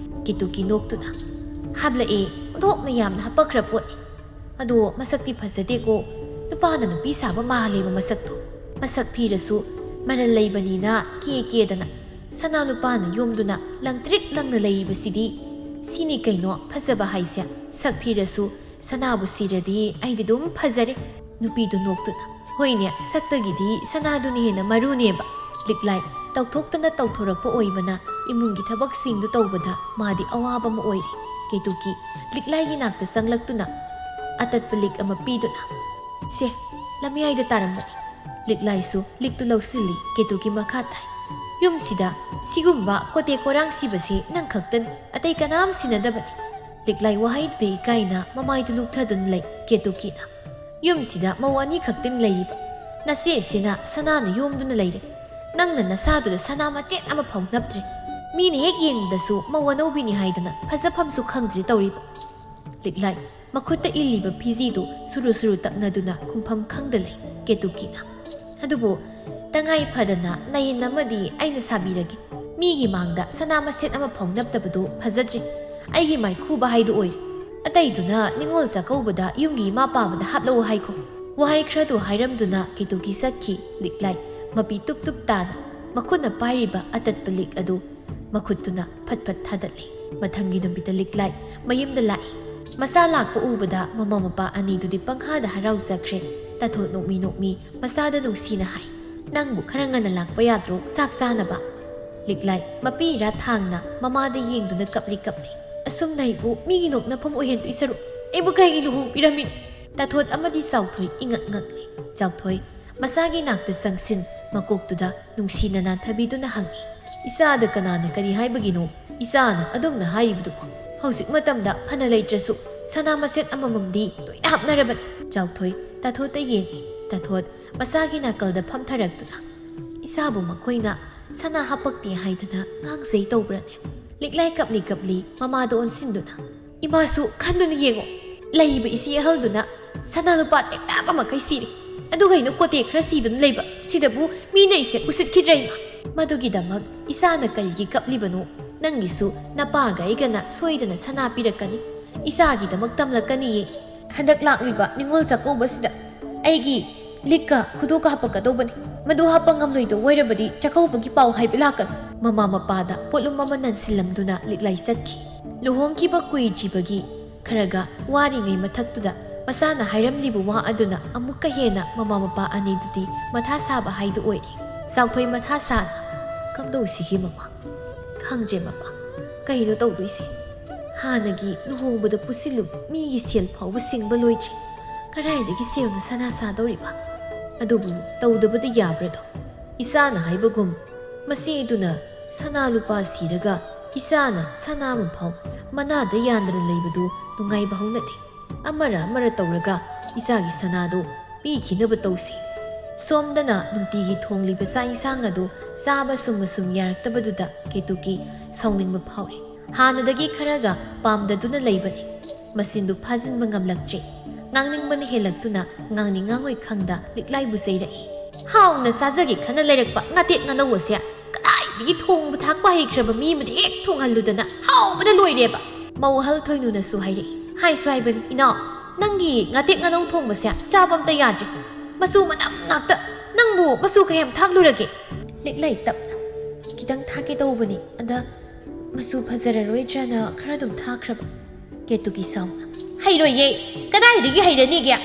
ꯀꯦꯇꯨꯀꯤ ꯅꯣꯛꯇꯨꯅ, "ꯍꯥꯞꯂꯛꯑꯦ, ꯑꯣꯟꯊꯣꯛꯅ ꯌꯥꯝꯅ ꯍꯥꯞꯄꯛꯈ꯭ꯔ ꯄꯣꯠꯅꯤ꯫ ꯑꯗꯣ ꯃꯁꯛꯇꯤ ꯐꯖꯗꯦꯀꯣ꯫ ꯅꯨꯄꯥꯅ ꯅꯨꯄꯤ ꯁꯥꯕ ꯃꯥꯜꯂꯦꯕ ꯃꯁꯛꯇꯣ꯫ ꯃꯁꯛ ꯊꯤꯔꯁꯨ ꯃꯔꯜ ꯂꯩꯕꯅꯤꯅ ꯀꯦ ꯀꯦꯗꯅ ꯁꯅꯥ ꯂꯨꯄꯥꯅ ꯌꯣꯝꯗꯨꯅ ꯂꯪꯇ꯭ꯔꯤꯛ ꯂꯪꯅ ꯂꯩꯔꯤꯕꯁꯤꯗꯤ꯫ ꯁꯤꯅꯤ ꯀꯩꯅꯣ ꯐꯖꯕ ꯍꯥꯏꯁꯦ꯫ ꯁꯛ ꯊꯤꯔꯁꯨ ꯁꯅꯥꯕꯨ ꯁꯤꯔꯗꯤ ꯑꯩꯗꯤ ꯑꯗꯨꯝ ꯐꯖꯔꯦ"꯫ ꯅꯨꯄꯤꯗꯨ ꯅꯣꯛꯇꯨꯅ, "ꯍꯣꯏꯅꯦ, ꯁꯛꯇꯒꯤꯗꯤ ꯁꯅꯥꯗꯨꯅ ꯍꯦꯟꯅ ꯃꯔꯨꯅꯦꯕ"꯫ ꯂꯤꯛꯂꯥꯏ ꯇꯧꯊꯣꯛꯇꯅ ꯇꯧꯊꯣꯔꯛꯄ ꯑꯣꯏꯕꯅ ꯏꯃꯨꯡꯒꯤ ꯊꯕꯛꯁꯤꯡꯗꯨ ꯇꯧꯕꯗ ꯃꯥꯗꯤ ꯑꯋꯥꯕ ꯑꯃ ꯑꯣꯏꯔꯦ꯫ ꯀꯦꯇꯨꯀꯤ ꯂꯤꯛꯂꯥꯏꯒꯤ ꯅꯥꯛꯇ ꯆꯪꯂꯛꯇꯨꯅ ꯑꯇꯠꯄ ꯂꯤꯛ ꯑꯃ ꯄꯤꯗꯨꯅ, "ꯁꯦ, ꯂꯝꯌꯥꯏꯗ ꯇꯥꯔꯝꯕꯅꯤ"꯫ ꯂꯤꯛꯂꯥꯏꯁꯨ ꯂꯤꯛꯇꯨ ꯂꯧꯁꯤꯜꯂꯤ꯫ ꯀꯦꯇꯨꯀꯤ ꯃꯈꯥ ꯇꯥꯏ, "ꯌꯨꯝꯁꯤꯗ ꯁꯤꯒꯨꯝꯕ ꯀꯣꯇꯦ ꯀꯣꯔꯥꯡ ꯁꯤꯕꯁꯦ ꯅꯪ ꯈꯛꯇꯅꯤ, ꯑꯇꯩ ꯀꯅꯥꯝ ꯁꯤꯟꯅꯗꯕꯅꯤ"꯫ ꯂꯤꯛꯂꯥꯏ ꯋꯥꯍꯩꯗꯨꯗ ꯏꯀꯥꯏꯅ ꯃꯃꯥꯏꯗꯨ ꯂꯨꯛꯊꯗꯨꯅ ꯂꯩ꯫ ꯀꯦꯇꯨꯀꯤꯅ, "ꯌꯨꯝꯁꯤꯗ ꯃꯧ ꯑꯅꯤ ꯈꯛꯇꯅꯤ ꯂꯩꯔꯤꯕ꯫ ꯅꯆꯦꯁꯤꯅ ꯁꯅꯥꯅ ꯌꯣꯝꯗꯨꯅ ꯂꯩꯔꯦ꯫ ꯅꯪꯅ ꯅꯁꯥꯗꯨꯗ ꯁꯅꯥ ꯃꯆꯦꯠ ꯑꯃ ꯐꯥꯎ ꯅꯞꯇ꯭ꯔꯤ꯫ ꯃꯤꯅ ꯍꯦꯛ ꯌꯦꯡꯕꯗꯁꯨ ꯃꯧ ꯑꯅꯧꯕꯤꯅꯤ ꯍꯥꯏꯗꯅ ꯐꯖꯐꯝꯁꯨ ꯈꯪꯗ꯭ꯔꯤ ꯇꯧꯔꯤꯕ꯫ ꯂꯤꯛꯂꯥꯏ ꯃꯈꯨꯠꯇ ꯏꯜꯂꯤꯕ ꯐꯤꯖꯤꯗꯨ ꯁꯨꯔꯨ ꯁꯨꯔꯨ ꯇꯛꯅꯗꯨꯅ ꯈꯨꯝꯐꯝ ꯈꯪꯗ ꯂꯩ ꯀꯦꯇꯨꯀꯤꯅ꯫ ꯑꯗꯨꯕꯨ ꯇꯉꯥꯏ ꯐꯗꯅ ꯅꯌꯦꯟ ꯑꯃꯗꯤ ꯑꯩꯅ ꯁꯥꯕꯤꯔꯒꯦ꯫ ꯃꯤꯒꯤ ꯃꯥꯡꯗ ꯁꯅꯥ ꯃꯆꯦꯠ ꯑꯃ ꯐꯥꯎ ꯅꯞꯇꯕꯗꯨ ꯐꯖꯗ꯭ꯔꯦ꯫ ꯑꯩꯒꯤ ꯃꯥꯏꯈꯨꯕ ꯍꯥꯏꯗꯨ ꯑꯣꯏꯔꯦ꯫ ꯑꯇꯩꯗꯨꯅ ꯅꯤꯉꯣꯜ ꯆꯥꯛꯀꯧꯕꯗ ꯌꯨꯝꯒꯤ ꯏꯃꯥ ꯄꯥꯕꯗ ꯍꯥꯞꯂꯛꯎ ꯍꯥꯏꯈꯣ꯫ ꯋꯥꯍꯩ ꯈꯔꯗꯨ ꯍꯥꯏꯔꯝꯗꯨꯅ ꯀꯦꯇꯨꯀꯤ ꯆꯠꯈꯤ꯫ ꯂꯤꯛꯂꯥꯏ ꯃꯄꯤ ꯇꯨꯞ ꯇꯨꯞ ꯇꯥꯅ ꯃꯈꯨꯠꯅ ꯄꯥꯏꯔꯤꯕ ꯑꯇꯠꯄ ꯂꯤꯛ ꯑꯗꯨ ꯃꯈꯨꯠꯇꯨꯅ ꯐꯠ ꯐꯠ ꯊꯥꯗꯠꯂꯤ꯫ ꯃꯊꯪꯒꯤ ꯅꯨꯃꯤꯠꯇ ꯂꯤꯛꯂꯥꯏ ꯃꯌꯨꯝꯗ ꯂꯥꯛꯏ꯫ ꯃꯆꯥ ꯂꯥꯛꯄ ꯎꯕꯗ ꯃꯃꯥ ꯃꯄꯥ ꯑꯅꯤꯗꯨꯗꯤ ꯄꯪꯍꯥꯗ ꯍꯔꯥꯎꯖꯈ꯭ꯔꯦ꯫ ꯇꯥꯊꯣꯠ ꯅꯣꯛꯃꯤ ꯅꯣꯛꯃꯤ ꯃꯆꯥꯗ ꯅꯨꯡꯁꯤꯅ ꯍꯥꯏ, "ꯅꯪꯕꯨ ꯈꯔ ꯉꯟꯅ ꯂꯥꯛꯄ ꯌꯥꯗ꯭ꯔꯣ ꯆꯥꯛ ꯆꯥꯅꯕ?" ꯂꯤꯛꯂꯥꯏ ꯃꯄꯤ ꯏꯔꯥ ꯊꯥꯡꯅ ꯃꯃꯥꯗ ꯌꯦꯡꯗꯨꯅ ꯀꯞꯂꯤ ꯀꯞꯂꯤ꯫ "ꯑꯁꯨꯝꯅ ꯑꯩꯕꯨ ꯃꯤꯒꯤ ꯅꯣꯛꯅꯐꯝ ꯑꯣꯏꯍꯟꯗꯣꯏ ꯁꯔꯨꯛ ꯑꯩꯕꯨ ꯀꯩꯒꯤ ꯂꯨꯍꯣꯡꯕꯤꯔꯝꯃꯤꯅꯣ?" ꯇꯥꯊꯣꯠ ꯑꯃꯗꯤ ꯆꯥꯎꯊꯣꯏ ꯏꯉꯛ ꯉꯛꯂꯤ꯫ ꯆꯥꯎꯊꯣꯏ ꯃꯆꯥꯒꯤ ꯅꯥꯛꯇ ꯆꯪꯁꯤꯟ ꯃꯀꯣꯛꯇꯨꯗ ꯅꯨꯡꯁꯤꯅ ꯅꯥꯟꯊꯕꯤꯗꯨꯅ ꯍꯪꯉꯤ, "ꯏꯆꯥꯗ ꯀꯅꯥꯅ ꯀꯔꯤ ꯍꯥꯏꯕꯒꯤꯅꯣ ꯏꯆꯥꯅ ꯑꯗꯨꯝꯅ ꯍꯥꯏꯔꯤꯕꯗꯨꯕꯨ? ꯍꯧꯖꯤꯛ ꯃꯇꯝꯗ ꯐꯅ ꯂꯩꯇ꯭ꯔꯁꯨ ꯁꯅꯥ ꯃꯆꯦꯠ ꯑꯃꯃꯝꯗꯤ ꯂꯣꯏꯅ ꯍꯥꯞꯅꯔꯕꯅꯤ꯫" ꯆꯥꯎꯊꯣꯏ ꯇꯥꯊꯣꯠꯇ ꯌꯦꯡꯉꯤ꯫ ꯇꯥꯊꯣꯠ ꯃꯆꯥꯒꯤ ꯅꯥꯀꯜꯗ ꯐꯝꯊꯔꯛꯇꯨꯅ, "ꯏꯆꯥꯕꯨ ꯃꯈꯣꯏꯅ ꯁꯅꯥ ꯍꯥꯞꯄꯛꯇꯦ ꯍꯥꯏꯗꯅ ꯉꯥꯡꯖꯩ ꯇꯧꯕ꯭ꯔꯅꯦ?" ꯂꯤꯛꯂꯥꯏ ꯀꯞꯂꯤ ꯀꯞꯂꯤ ꯃꯃꯥꯗ ꯑꯣꯟꯁꯤꯟꯗꯨꯅ, "ꯏꯃꯥꯁꯨ ꯈꯟꯗꯨꯅ ꯌꯦꯡꯉꯣ, ꯂꯩꯕ ꯏꯆꯦ ꯑꯍꯜꯗꯨꯅ ꯁꯅꯥ ꯂꯨꯄꯥ ꯇꯦꯛꯇꯥꯕ ꯃꯈꯩ ꯁꯤꯔꯦ, ꯑꯗꯨꯒ ꯑꯩꯅ ꯀꯣꯇꯦꯛ ꯈꯔ ꯁꯤꯗꯨꯅ ꯂꯩꯕ ꯁꯤꯗꯕꯨ ꯃꯤꯅ ꯑꯩꯁꯦ ꯎꯁꯤꯠꯈꯤꯗ꯭ꯔꯦ ꯏꯃꯥ꯫ ꯃꯗꯨꯒꯤꯗꯃꯛ ꯏꯆꯥꯅ ꯀꯔꯤꯒꯤ ꯀꯞꯂꯤꯕꯅꯣ? ꯅꯪꯒꯤꯁꯨ ꯅꯄꯥꯒ ꯑꯩꯒꯅ ꯁꯣꯏꯗꯅ ꯁꯅꯥ ꯄꯤꯔꯛꯀꯅꯤ, ꯏꯆꯥꯒꯤꯗꯃꯛ ꯇꯝꯂꯛꯀꯅꯤꯌꯦ꯫ ꯍꯟꯗꯛ ꯂꯥꯛꯂꯤꯕ ꯅꯤꯉꯣꯜ ꯆꯥꯛꯀꯧꯕꯁꯤꯗ ꯑꯩꯒꯤ ꯂꯤꯛꯀ ꯈꯨꯗꯣꯞꯀ ꯍꯥꯞꯄꯛꯀꯗꯧꯕꯅꯤ꯫ ꯃꯗꯨ ꯍꯥꯞꯄ ꯉꯝꯂꯣꯏꯗꯧ ꯑꯣꯏꯔꯕꯗꯤ ꯆꯥꯛꯀꯧꯕꯒꯤ ꯄꯥꯎ ꯍꯥꯏꯕ ꯂꯥꯛꯀꯅꯨ꯫" ꯃꯃꯥ ꯃꯄꯥꯗ ꯄꯣꯠꯂꯨꯝ ꯑꯃ ꯅꯟꯁꯤꯜꯂꯝꯗꯨꯅ ꯂꯤꯛꯂꯥꯏ ꯆꯠꯈꯤ꯫ ꯂꯨꯍꯣꯡꯈꯤꯕ ꯀꯨꯏꯗ꯭ꯔꯤꯕꯒꯤ ꯈꯔꯒ ꯋꯥꯔꯤꯉꯩ ꯃꯊꯛꯇꯨꯗ ꯃꯆꯥꯅ ꯍꯥꯏꯔꯝꯂꯤꯕ ꯋꯥ ꯑꯗꯨꯅ ꯑꯃꯨꯛꯀ ꯍꯦꯟꯅ ꯃꯃꯥ ꯃꯄꯥ ꯑꯅꯤꯗꯨꯗꯤ ꯃꯊꯥ ꯁꯥꯕ ꯍꯥꯏꯗꯨ ꯑꯣꯏꯔꯦ꯫ ꯆꯥꯎꯊꯣꯏ ꯃꯊꯥ ꯁꯥꯅ, "ꯀꯝꯗꯧꯁꯤꯒꯦ ꯃꯃꯥ? ꯈꯪꯗ꯭ꯔꯦ ꯃꯃꯥ, ꯀꯩꯅꯣ ꯇꯧꯗꯣꯏꯁꯦ? ꯍꯥꯟꯅꯒꯤ ꯂꯨꯍꯣꯡꯕꯗ ꯄꯨꯁꯤꯜꯂꯨꯕ ꯃꯤꯒꯤ ꯁꯦꯜ ꯐꯥꯎꯕ ꯁꯤꯡꯕ ꯂꯣꯏꯗ꯭ꯔꯤ꯫ ꯀꯗꯥꯏꯗꯒꯤ ꯁꯦꯜꯅ ꯁꯅꯥ ꯁꯥꯗꯧꯔꯤꯕ? ꯑꯗꯨꯕꯨ ꯇꯧꯗꯕꯗꯤ ꯌꯥꯕ꯭ꯔꯗꯣ? ꯏꯆꯥꯅ ꯍꯥꯏꯕꯒꯨꯝ ꯃꯆꯦꯗꯨꯅ ꯁꯅꯥ ꯂꯨꯄꯥ ꯁꯤꯔꯒ ꯏꯆꯥꯅ ꯁꯅꯥ ꯑꯃ ꯐꯥꯎ ꯃꯅꯥꯗ ꯌꯥꯟꯗꯅ ꯂꯩꯕꯗꯨ ꯅꯨꯡꯉꯥꯏꯕ ꯍꯧꯅꯗꯦ꯫ ꯑꯃꯔ ꯑꯃꯔ ꯇꯧꯔꯒ ꯏꯆꯥꯒꯤ ꯁꯅꯥꯗꯣ ꯄꯤꯈꯤꯅꯕ ꯇꯧꯁꯤ꯫" ꯁꯣꯝꯗꯅ ꯅꯨꯡꯇꯤꯒꯤ ꯊꯣꯡꯂꯤꯕ ꯆꯥꯛ ꯏꯟꯁꯥꯡ ꯑꯗꯨ ꯆꯥꯕ ꯁꯨꯝ ꯑꯁꯨꯝ ꯌꯥꯔꯛꯇꯕꯗꯨꯗ ꯀꯦꯇꯨꯀꯤ ꯁꯥꯎꯅꯤꯡꯕ ꯐꯥꯎꯔꯦ꯫ ꯍꯥꯟꯅꯗꯒꯤ ꯈꯔꯒ ꯄꯥꯝꯗꯗꯨꯅ ꯂꯩꯕꯅꯤ꯫ ꯃꯆꯤꯟꯗꯨ ꯐꯥꯖꯤꯟꯕ ꯉꯝꯂꯛꯇ꯭ꯔꯦ꯫ ꯉꯥꯡꯅꯤꯡꯕꯅ ꯍꯦꯜꯂꯛꯇꯨꯅ ꯉꯥꯡꯅꯤꯡ ꯉꯥꯡꯉꯣꯏ ꯈꯪꯗ ꯂꯤꯛꯂꯥꯏꯕꯨ ꯆꯩꯔꯛꯏ꯫ ꯍꯥꯎꯅ ꯆꯥꯖꯒꯦ ꯈꯟꯅ ꯂꯩꯔꯛꯄ ꯉꯥꯇꯦꯛ ꯉꯥꯅꯧ ꯑꯁꯦ ꯀꯗꯥꯏꯗꯒꯤ ꯊꯣꯡꯕ ꯊꯥꯛꯄ ꯍꯩꯈ꯭ꯔꯕ ꯃꯤ ꯑꯃꯗ ꯍꯦꯛ ꯊꯣꯡꯍꯜꯂꯨꯗꯅ ꯍꯥꯎꯕꯗ ꯂꯣꯏꯔꯦꯕ꯫ ꯃꯧ ꯑꯍꯜ ꯊꯣꯏꯅꯨꯅꯁꯨ ꯍꯥꯏꯔꯛꯏ꯫ ꯍꯥꯏꯁꯨ ꯍꯥꯏꯕꯅꯤ, "ꯏꯅꯥꯎ, ꯅꯪꯒꯤ ꯉꯥꯇꯦꯛ ꯉꯥꯅꯧ ꯊꯣꯡꯕꯁꯦ ꯆꯥꯕ ꯑꯝꯇ ꯌꯥꯗ꯭ꯔꯦ꯫ ꯃꯆꯨ ꯃꯅꯝ ꯉꯥꯛꯇ꯫ ꯅꯪꯕꯨ ꯃꯆꯨ ꯀꯌꯥꯝ ꯊꯥꯛꯂꯨꯔꯒꯦ?" ꯂꯤꯛꯂꯥꯏ ꯇꯞꯅ, "ꯈꯤꯇꯪ ꯊꯥꯛꯀꯦ ꯇꯧꯕꯅꯤ, ꯑꯗ ꯃꯆꯨ ꯐꯖꯔꯔꯣꯏꯗ꯭ꯔꯅ ꯈꯔ ꯑꯗꯨꯝ ꯊꯥꯛꯈ꯭ꯔꯕ꯫" ꯀꯦꯇꯨꯀꯤ ꯁꯥꯎꯅ, "ꯍꯩꯔꯣꯏꯌꯦ꯫ ꯀꯗꯥꯏꯗꯒꯤ ꯍꯩꯔꯅꯤꯒꯦ?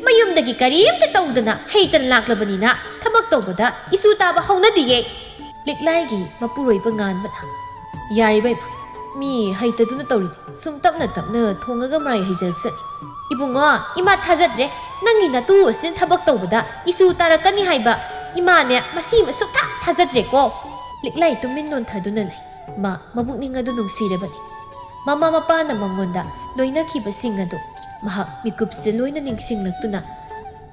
ꯃꯌꯨꯝꯗꯒꯤ ꯀꯔꯤꯝꯇ ꯇꯧꯗꯅ ꯍꯩꯇꯅ ꯂꯥꯛꯂꯕꯅꯤꯅ ꯊꯕꯛ ꯇꯧꯕꯗ ꯏꯁꯨ ꯇꯥꯕ ꯍꯧꯅꯗꯤꯌꯦ꯫" ꯂꯤꯛꯂꯥꯏꯒꯤ ꯃꯄꯨꯔꯣꯏꯕ ꯉꯥꯟꯕꯅ, "ꯌꯥꯔꯤꯕ ꯏꯃꯥ, ꯃꯤ ꯍꯩꯇꯗꯨꯅ ꯇꯧꯔꯤ꯫ ꯁꯨꯝ ꯇꯞꯅ ꯇꯞꯅ ꯊꯣꯡꯉꯒ ꯃꯔꯥꯏ ꯍꯩꯖꯔꯛꯆꯅꯤ꯫" "ꯏꯕꯨꯡꯉꯣ, ꯏꯃꯥ ꯊꯥꯖꯗ꯭ꯔꯦ꯫ ꯅꯪꯒꯤ ꯅꯇꯨ ꯑꯁꯤꯅ ꯊꯕꯛ ꯇꯧꯕꯗ ꯏꯁꯨ ꯇꯥꯔꯛꯀꯅꯤ ꯍꯥꯏꯕ ꯏꯃꯥꯅꯦ, ꯃꯁꯤ ꯑꯃ ꯁꯨꯛꯊꯥ ꯊꯥꯖꯗ꯭ꯔꯦꯀꯣ꯫" ꯂꯤꯛꯂꯥꯏ ꯇꯨꯃꯤꯟ ꯅꯣꯟꯊꯗꯨꯅ ꯂꯩ꯫ ꯃꯥ ꯃꯕꯨꯛꯅꯤꯡ ꯑꯗꯨ ꯅꯨꯡꯁꯤꯔꯕꯅꯤ꯫ ꯃꯃꯥ ꯃꯄꯥꯅ ꯃꯉꯣꯟꯗ ꯂꯣꯏꯅꯈꯤꯕꯁꯤꯡ ꯑꯗꯨ ꯃꯍꯥꯛ ꯃꯤꯀꯨꯞꯁꯤꯗ ꯂꯣꯏꯅ ꯅꯤꯡꯁꯤꯡꯂꯛꯇꯨꯅ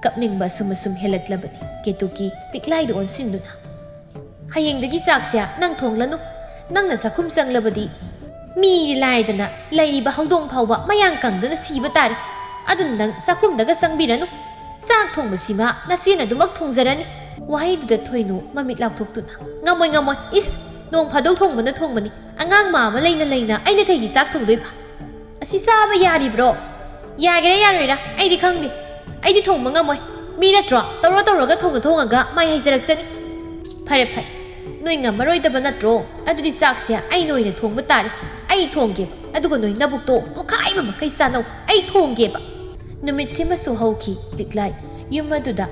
ꯀꯞꯅꯤꯡꯕ ꯑꯁꯨꯝ ꯑꯁꯨꯝ ꯍꯦꯜꯂꯛꯂꯕꯅꯤ꯫ ꯀꯦꯇꯨꯀꯤ ꯂꯤꯛꯂꯥꯏꯗ ꯑꯣꯟꯁꯤꯟꯗꯨꯅ, "ꯍꯌꯦꯡꯗꯒꯤ ꯆꯥꯛꯁꯦ ꯅꯪ ꯊꯣꯡꯂꯅꯨ꯫ ꯅꯪꯅ ꯆꯥꯛꯈꯨꯝ ꯆꯪꯂꯕꯗꯤ ꯃꯤꯗꯤ ꯂꯥꯏꯗꯅ ꯂꯩꯔꯤꯕ ꯍꯧꯗꯣꯡ ꯐꯥꯎꯕ ꯃꯌꯥꯡ ꯀꯪꯗꯅ ꯁꯤꯕ ꯇꯥꯔꯦ꯫ ꯑꯗꯨꯅ ꯅꯪ ꯆꯥꯛꯈꯨꯝꯗꯒ ꯆꯪꯕꯤꯔꯅꯨ꯫ ꯆꯥꯛ ꯊꯣꯡꯕꯁꯤꯃ ꯅꯆꯦꯅ ꯑꯗꯨꯃꯛ ꯊꯣꯡꯖꯔꯅꯤ꯫" ꯋꯥꯍꯩꯗꯨꯗ ꯊꯣꯏꯅꯨ ꯃꯃꯤꯠ ꯂꯥꯎꯊꯣꯛꯇꯨꯅ, "ꯉꯝꯃꯣꯏ, ꯉꯝꯃꯣꯏ꯫ ꯏꯁ, ꯅꯣꯡ ꯐꯥꯗꯣꯛ ꯊꯣꯡꯕꯅ ꯊꯣꯡꯕꯅꯤ꯫ ꯑꯉꯥꯡ ꯃꯥ ꯑꯃ ꯂꯩꯅ ꯂꯩꯅ ꯑꯩꯅ ꯀꯩꯒꯤ ꯆꯥꯛ ꯊꯣꯡꯗꯣꯏꯕ? ꯑꯁꯤ ꯆꯥꯕ ꯌꯥꯔꯤꯕ꯭ꯔꯣ? ꯌꯥꯒꯦꯔꯥ ꯌꯥꯔꯣꯏꯔꯥ ꯑꯩꯗꯤ ꯈꯪꯗꯦ꯫ ꯑꯩꯗꯤ ꯊꯣꯡꯕ ꯉꯝꯃꯣꯏ꯫ ꯃꯤ ꯅꯠꯇ꯭ꯔꯣ? ꯇꯧꯔ ꯇꯧꯔꯒ ꯊꯣꯡꯉ ꯊꯣꯡꯉꯒ ꯃꯥꯏ ꯍꯩꯖꯔꯛꯆꯅꯤ꯫" "ꯐꯔꯦ, ꯐꯔꯦ꯫ ꯅꯣꯏ ꯉꯝꯃꯔꯣꯏꯗꯕ ꯅꯠꯇ꯭ꯔꯣ? ꯑꯗꯨꯗꯤ ꯆꯥꯛꯁꯦ ꯑꯩꯅ ꯑꯣꯏꯅ ꯊꯣꯡꯕ ꯇꯥꯔꯦ꯫ ꯑꯩ ꯊꯣꯡꯒꯦꯕ꯫ ꯑꯗꯨꯒ ꯅꯣꯏ ꯅꯕꯨꯛꯇꯣ ꯄꯣꯈꯥꯏꯕ ꯃꯈꯩ ꯆꯥꯅꯧ꯫ ꯑꯩ ꯊꯣꯡꯒꯦꯕ꯫" ꯅꯨꯃꯤꯠꯁꯤꯃꯁꯨ ꯍꯧꯈꯤ꯫ ꯂꯤꯛꯂꯥꯏ ꯌꯨꯝ ꯑꯗꯨꯗ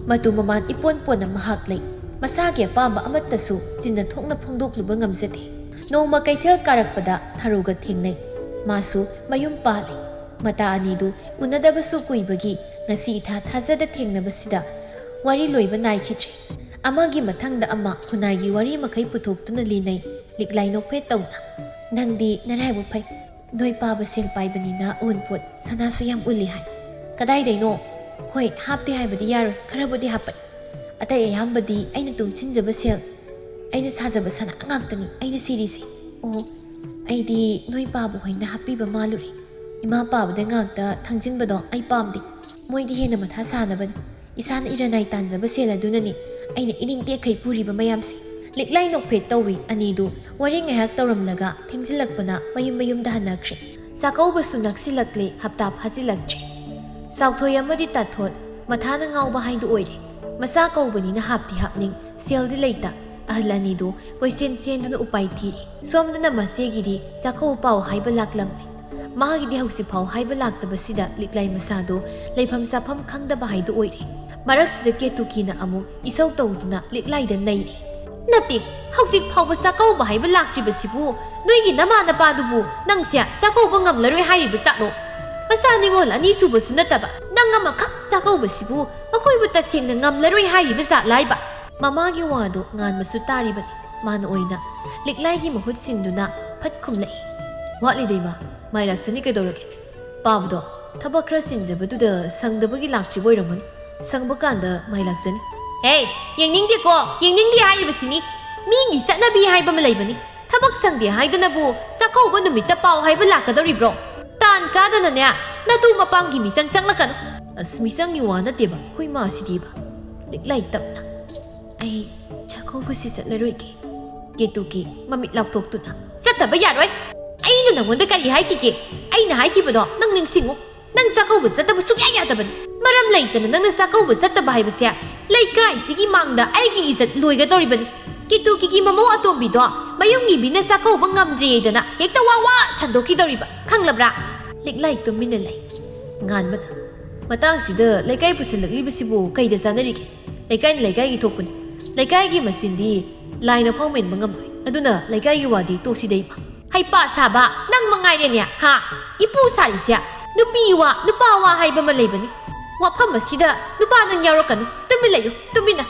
ꯃꯇꯨ ꯃꯃꯥꯟ ꯏꯄꯣꯟ ꯄꯣꯟꯅ ꯃꯍꯥꯛ ꯂꯩ꯫ ꯃꯁꯥꯒꯤ ꯑꯄꯥꯝꯕ ꯑꯃꯠꯇꯁꯨ ꯆꯤꯟꯅ ꯊꯣꯛꯅ ꯐꯣꯡꯗꯣꯛꯂꯨꯕ ꯉꯝꯖꯗꯦ꯫ ꯅꯣꯡꯃ ꯀꯩꯊꯦꯜ ꯀꯥꯔꯛꯄꯗ ꯊꯔꯣꯒ ꯊꯦꯡꯅꯩ꯫ ꯃꯥꯁꯨ ꯃꯌꯨꯝ ꯄꯥꯜꯂꯦ꯫ ꯃꯇꯥ ꯑꯅꯤꯗꯨ ꯎꯅꯗꯕꯁꯨ ꯀꯨꯏꯕꯒꯤ ꯉꯁꯤ ꯏꯊꯥ ꯊꯥꯖꯗ ꯊꯦꯡꯅꯕꯁꯤꯗ ꯋꯥꯔꯤ ꯂꯣꯏꯕ ꯅꯥꯏꯈꯤꯗ꯭ꯔꯦ꯫ ꯑꯃꯒꯤ ꯃꯊꯪꯗ ꯑꯃ ꯈꯨꯟꯅꯥꯏꯒꯤ ꯋꯥꯔꯤ ꯃꯈꯩ ꯄꯨꯊꯣꯛꯇꯨꯅ ꯂꯤꯅꯩ꯫ ꯂꯤꯛꯂꯥꯏ ꯅꯣꯛꯐꯦꯠ ꯇꯧꯅ, "ꯅꯪꯗꯤ ꯅꯔꯥꯏꯕꯛ ꯐꯩ꯫ ꯅꯣꯏ ꯄꯥꯕ ꯁꯦꯜ ꯄꯥꯏꯕꯅꯤꯅ ꯑꯎꯟꯄꯣꯠ ꯁꯅꯥꯁꯨ ꯌꯥꯝ ꯎꯜꯂꯤ ꯍꯥꯏ꯫ ꯀꯗꯥꯏꯗꯩꯅꯣ? ꯍꯣꯏ, ꯍꯥꯞꯇꯦ ꯍꯥꯏꯕꯗꯤ ꯌꯥꯔꯣꯏ, ꯈꯔꯕꯨꯗꯤ ꯍꯥꯞꯄꯛꯏ꯫ ꯑꯇꯩ ꯑꯌꯥꯝꯕꯗꯤ ꯑꯩꯅ ꯇꯨꯡꯁꯤꯟꯖꯕ ꯁꯦꯜ, ꯑꯩꯅ ꯁꯥꯖꯕ ꯁꯅꯥ ꯉꯥꯛꯇꯅꯤ ꯑꯩꯅ ꯁꯤꯔꯤꯁꯦ꯫ ꯑꯣ, ꯑꯩꯗꯤ ꯅꯣꯏ ꯄꯥꯕꯨ ꯍꯣꯏꯅ ꯍꯥꯞꯄꯤꯕ ꯃꯥꯜꯂꯨꯔꯦ꯫ ꯏꯃꯥ ꯄꯥꯕꯗ ꯉꯥꯛꯇ ꯊꯪꯖꯤꯟꯕꯗꯣ ꯑꯩ ꯄꯥꯝꯗꯦ꯫ ꯃꯣꯏꯗꯤ ꯍꯦꯟꯅ ꯃꯊꯥ ꯁꯥꯅꯕꯅꯤ꯫ ꯏꯁꯥꯅ ꯏꯔꯅꯥꯏ ꯇꯥꯟꯖꯕ ꯁꯦꯜ ꯑꯗꯨꯅꯅꯤ ꯑꯩꯅ ꯏꯅꯤꯡ ꯇꯦꯛꯈꯩ ꯄꯨꯔꯤꯕ ꯃꯌꯥꯝꯁꯦ꯫ ꯂꯤꯛꯂꯥꯏ ꯅꯣꯛꯐꯦꯠ ꯇꯧꯏ꯫ ꯑꯅꯤꯗꯨ ꯋꯥꯔꯤ ꯉꯥꯏꯍꯥꯛ ꯇꯧꯔꯝꯂꯒ ꯊꯦꯡꯖꯤꯜꯂꯛꯄꯅ ꯃꯌꯨꯝ ꯃꯌꯨꯝꯗ ꯍꯟꯅꯈ꯭ꯔꯦ꯫ ꯆꯥꯛꯀꯧꯕꯁꯨ ꯅꯛꯁꯤꯜꯂꯛꯂꯦ, ꯍꯞꯇꯥ ꯐꯥꯖꯤꯜꯂꯛꯇ꯭ꯔꯦ꯫ ꯆꯥꯎꯊꯣꯏ ꯑꯃꯗꯤ ꯇꯥꯊꯣꯠ ꯃꯊꯥꯅ ꯉꯥꯎꯕ ꯍꯥꯏꯗꯨ ꯑꯣꯏꯔꯦ꯫ ꯃꯆꯥ ꯀꯧꯕꯅꯤꯅ ꯍꯥꯞꯇꯤ ꯍꯥꯞꯅꯤꯡ, ꯁꯦꯜꯗꯤ ꯂꯩꯇ꯫ ꯑꯍꯜ ꯑꯅꯤꯗꯨ ꯀꯣꯏꯆꯦꯟ ꯆꯦꯟꯗꯨꯅ ꯎꯄꯥꯏ ꯊꯤꯔꯤ꯫ ꯁꯣꯝꯗꯅ ꯃꯆꯦꯒꯤꯗꯤ ꯆꯥꯛꯀꯧꯕ ꯄꯥꯎ ꯍꯥꯏꯕ ꯂꯥꯛꯂꯝꯂꯦ꯫ ꯃꯥꯒꯤꯗꯤ ꯍꯧꯖꯤꯛꯐꯥꯎ ꯍꯥꯏꯕ ꯂꯥꯛꯇꯕꯁꯤꯗ ꯂꯤꯛꯂꯥꯏ ꯃꯁꯥꯗꯨ ꯂꯩꯐꯝ ꯆꯥꯐꯝ ꯈꯪꯗꯕ ꯍꯥꯏꯗꯨ ꯑꯣꯏꯔꯦ꯫ ꯃꯔꯛꯁꯤꯗ ꯀꯦꯇꯨꯀꯤꯅ ꯑꯃꯨꯛ ꯏꯁꯧ ꯇꯧꯗꯨꯅ ꯂꯤꯛꯂꯥꯏꯗ ꯅꯩꯔꯦ꯫ "ꯅꯠꯇꯦ, ꯍꯧꯖꯤꯛ ꯐꯥꯎꯕ ꯆꯥꯛꯀꯧꯕ ꯍꯥꯏꯕ ꯂꯥꯛꯇ꯭ꯔꯤꯕꯁꯤꯕꯨ ꯅꯣꯏꯒꯤ ꯅꯃꯥ ꯅꯄꯥꯗꯨꯕꯨ ꯅꯪꯁꯦ ꯆꯥꯛꯀꯧꯕ ꯉꯝꯂꯔꯣꯏ ꯍꯥꯏꯔꯤꯕ ꯖꯥꯠꯂꯣ? ꯃꯆꯥ ꯅꯤꯉꯣꯜ ꯑꯅꯤꯁꯨꯕꯁꯨ ꯅꯠꯇꯕ ꯅꯪ ꯑꯃꯈꯛ ꯆꯥꯛꯀꯧꯕꯁꯤꯕꯨ ꯃꯈꯣꯏꯕꯨ ꯇꯁꯦꯡꯅ ꯉꯝꯂꯔꯣꯏ ꯍꯥꯏꯔꯤꯕ ꯖꯥꯠꯂꯥꯏꯕ?" ꯃꯃꯥꯒꯤ ꯋꯥꯗꯨ ꯉꯥꯟꯕꯁꯨ ꯇꯥꯔꯤꯕꯅꯤ꯫ ꯃꯥꯅ ꯑꯣꯏꯅ ꯂꯤꯛꯂꯥꯏꯒꯤ ꯃꯍꯨꯠ ꯁꯤꯟꯗꯨꯅ ꯐꯠ ꯈꯨꯝꯂꯛꯏ꯫ "ꯋꯥꯠꯂꯤꯗ ꯏꯃꯥ, ꯃꯥꯏ ꯂꯥꯛꯆꯅꯤ ꯀꯩꯗꯧꯔꯒꯦ? ꯄꯥꯕꯗꯣ ꯊꯕꯛ ꯈꯔ ꯆꯤꯟꯖꯕꯗꯨꯗ ꯁꯪꯗꯕꯒꯤ ꯂꯥꯛꯇ꯭ꯔꯤꯕ ꯑꯣꯏꯔꯝꯒꯅꯤ꯫ ꯁꯪꯕ ꯀꯥꯟꯗ ꯃꯥꯏ ꯂꯥꯛꯆꯅꯤ꯫" "ꯍꯦ, ꯌꯦꯡꯅꯤꯡꯗꯦꯀꯣ, ꯌꯦꯡꯅꯤꯡꯗꯦ ꯍꯥꯏꯔꯤꯕꯁꯤꯅꯤ꯫ ꯃꯤꯒꯤ ꯆꯠꯅꯕꯤ ꯍꯥꯏꯕ ꯑꯃ ꯂꯩꯕꯅꯤ꯫ ꯊꯕꯛ ꯁꯪꯗꯦ ꯍꯥꯏꯗꯅꯕꯨ ꯆꯥꯛꯀꯧꯕ ꯅꯨꯃꯤꯠꯇ ꯄꯥꯎ ꯍꯥꯏꯕ ꯂꯥꯛꯀꯗꯧꯔꯤꯕ꯭ꯔꯣ? ꯇꯥꯟ ꯆꯥꯗꯅꯅꯦ, ꯅꯇꯨ ꯃꯄꯥꯝꯒꯤ ꯃꯤꯆꯪ ꯆꯪꯂꯛꯀꯅꯨ꯫" "ꯑꯁ, ꯃꯤꯆꯪꯒꯤ ꯋꯥ ꯅꯠꯇꯦꯕ, ꯑꯩꯈꯣꯏ ꯃꯥꯁꯤꯗꯤꯕ꯫" ꯂꯤꯛꯂꯥꯏ ꯇꯞꯅ, "ꯑꯩ ꯆꯥꯛꯀꯧꯕꯁꯤ ꯆꯠꯂꯔꯣꯏꯒꯦ꯫" ꯀꯦꯇꯨꯀꯤ ꯃꯃꯤꯠ ꯂꯥꯎꯊꯣꯛꯇꯨꯅ, "ꯆꯠꯇꯕ ꯌꯥꯔꯣꯏ꯫ ꯑꯩꯅ ꯅꯪꯉꯣꯟꯗ ꯀꯔꯤ ꯍꯥꯏꯈꯤꯒꯦ? ꯑꯩꯅ ꯍꯥꯏꯈꯤꯕꯗꯣ ꯅꯪ ꯅꯤꯡꯁꯤꯡꯉꯨ꯫ ꯅꯪ ꯆꯥꯛꯀꯧꯕ ꯆꯠꯇꯕ ꯁꯨꯡꯌꯥ ꯌꯥꯗꯕꯅꯤ꯫ ꯃꯔꯝ ꯂꯩꯇꯅ ꯅꯪꯅ ꯆꯥꯛꯀꯧꯕ ꯆꯠꯇꯕ ꯍꯥꯏꯕꯁꯦ ꯂꯩꯀꯥꯏꯁꯤꯒꯤ ꯃꯥꯡꯗ ꯑꯩꯒꯤ ꯏꯖꯠ ꯂꯣꯏꯒꯗꯧꯔꯤꯕꯅꯤ꯫" ꯀꯦꯇꯨꯀꯤꯒꯤ ꯃꯃꯧ ꯑꯇꯣꯝꯕꯤꯗꯣ ꯃꯌꯨꯝꯒꯤ ꯃꯤꯅ ꯆꯥꯛꯀꯧꯕ ꯉꯝꯗ꯭ꯔꯦꯗꯅ ꯍꯦꯛꯇ ꯋꯥ ꯋꯥ ꯁꯟꯗꯣꯛꯈꯤꯗꯧꯔꯤꯕ, ꯈꯪꯂꯕ꯭ꯔꯥ? ꯂꯤꯛꯂꯥꯏ ꯇꯨꯃꯤꯟꯅ ꯂꯩ꯫ ꯉꯥꯟꯕꯅ, "ꯃꯇꯥꯡꯁꯤꯗ ꯂꯩꯀꯥꯏ ꯄꯨꯁꯤꯜꯂꯛꯂꯤꯕꯁꯤꯕꯨ ꯀꯩꯗ ꯆꯥꯟꯅꯔꯤꯒꯦ? ꯂꯩꯀꯥꯏꯅ ꯂꯩꯀꯥꯏꯒꯤ ꯊꯣꯛꯄꯅꯤ꯫ ꯂꯩꯀꯥꯏꯒꯤ ꯃꯆꯤꯟꯗꯤ ꯂꯥꯏꯅ ꯐꯥꯎ ꯃꯦꯟꯕ ꯉꯝꯂꯣꯏ꯫ ꯑꯗꯨꯅ ꯂꯩꯀꯥꯏꯒꯤ ꯋꯥꯗꯤ ꯇꯣꯛꯁꯤꯗ ꯏꯃꯥ꯫" "ꯍꯩꯄꯥ ꯁꯥꯕ ꯅꯪ ꯃꯉꯥꯏꯔꯦꯅꯦ, ꯍꯥ? ꯏꯄꯨ ꯁꯥꯔꯤꯁꯦ꯫ ꯅꯨꯄꯤ ꯋꯥ, ꯅꯨꯄꯥ ꯋꯥ ꯍꯥꯏꯕ ꯑꯃ ꯂꯩꯕꯅꯤ꯫ ꯋꯥꯐꯝ ꯑꯁꯤꯗ ꯅꯨꯄꯥ ꯅꯪ ꯌꯥꯎꯔꯛꯀꯅꯨ꯫ ꯇꯨꯃꯤꯟ ꯂꯩꯌꯨ, ꯇꯨꯃꯤꯟꯅ꯫"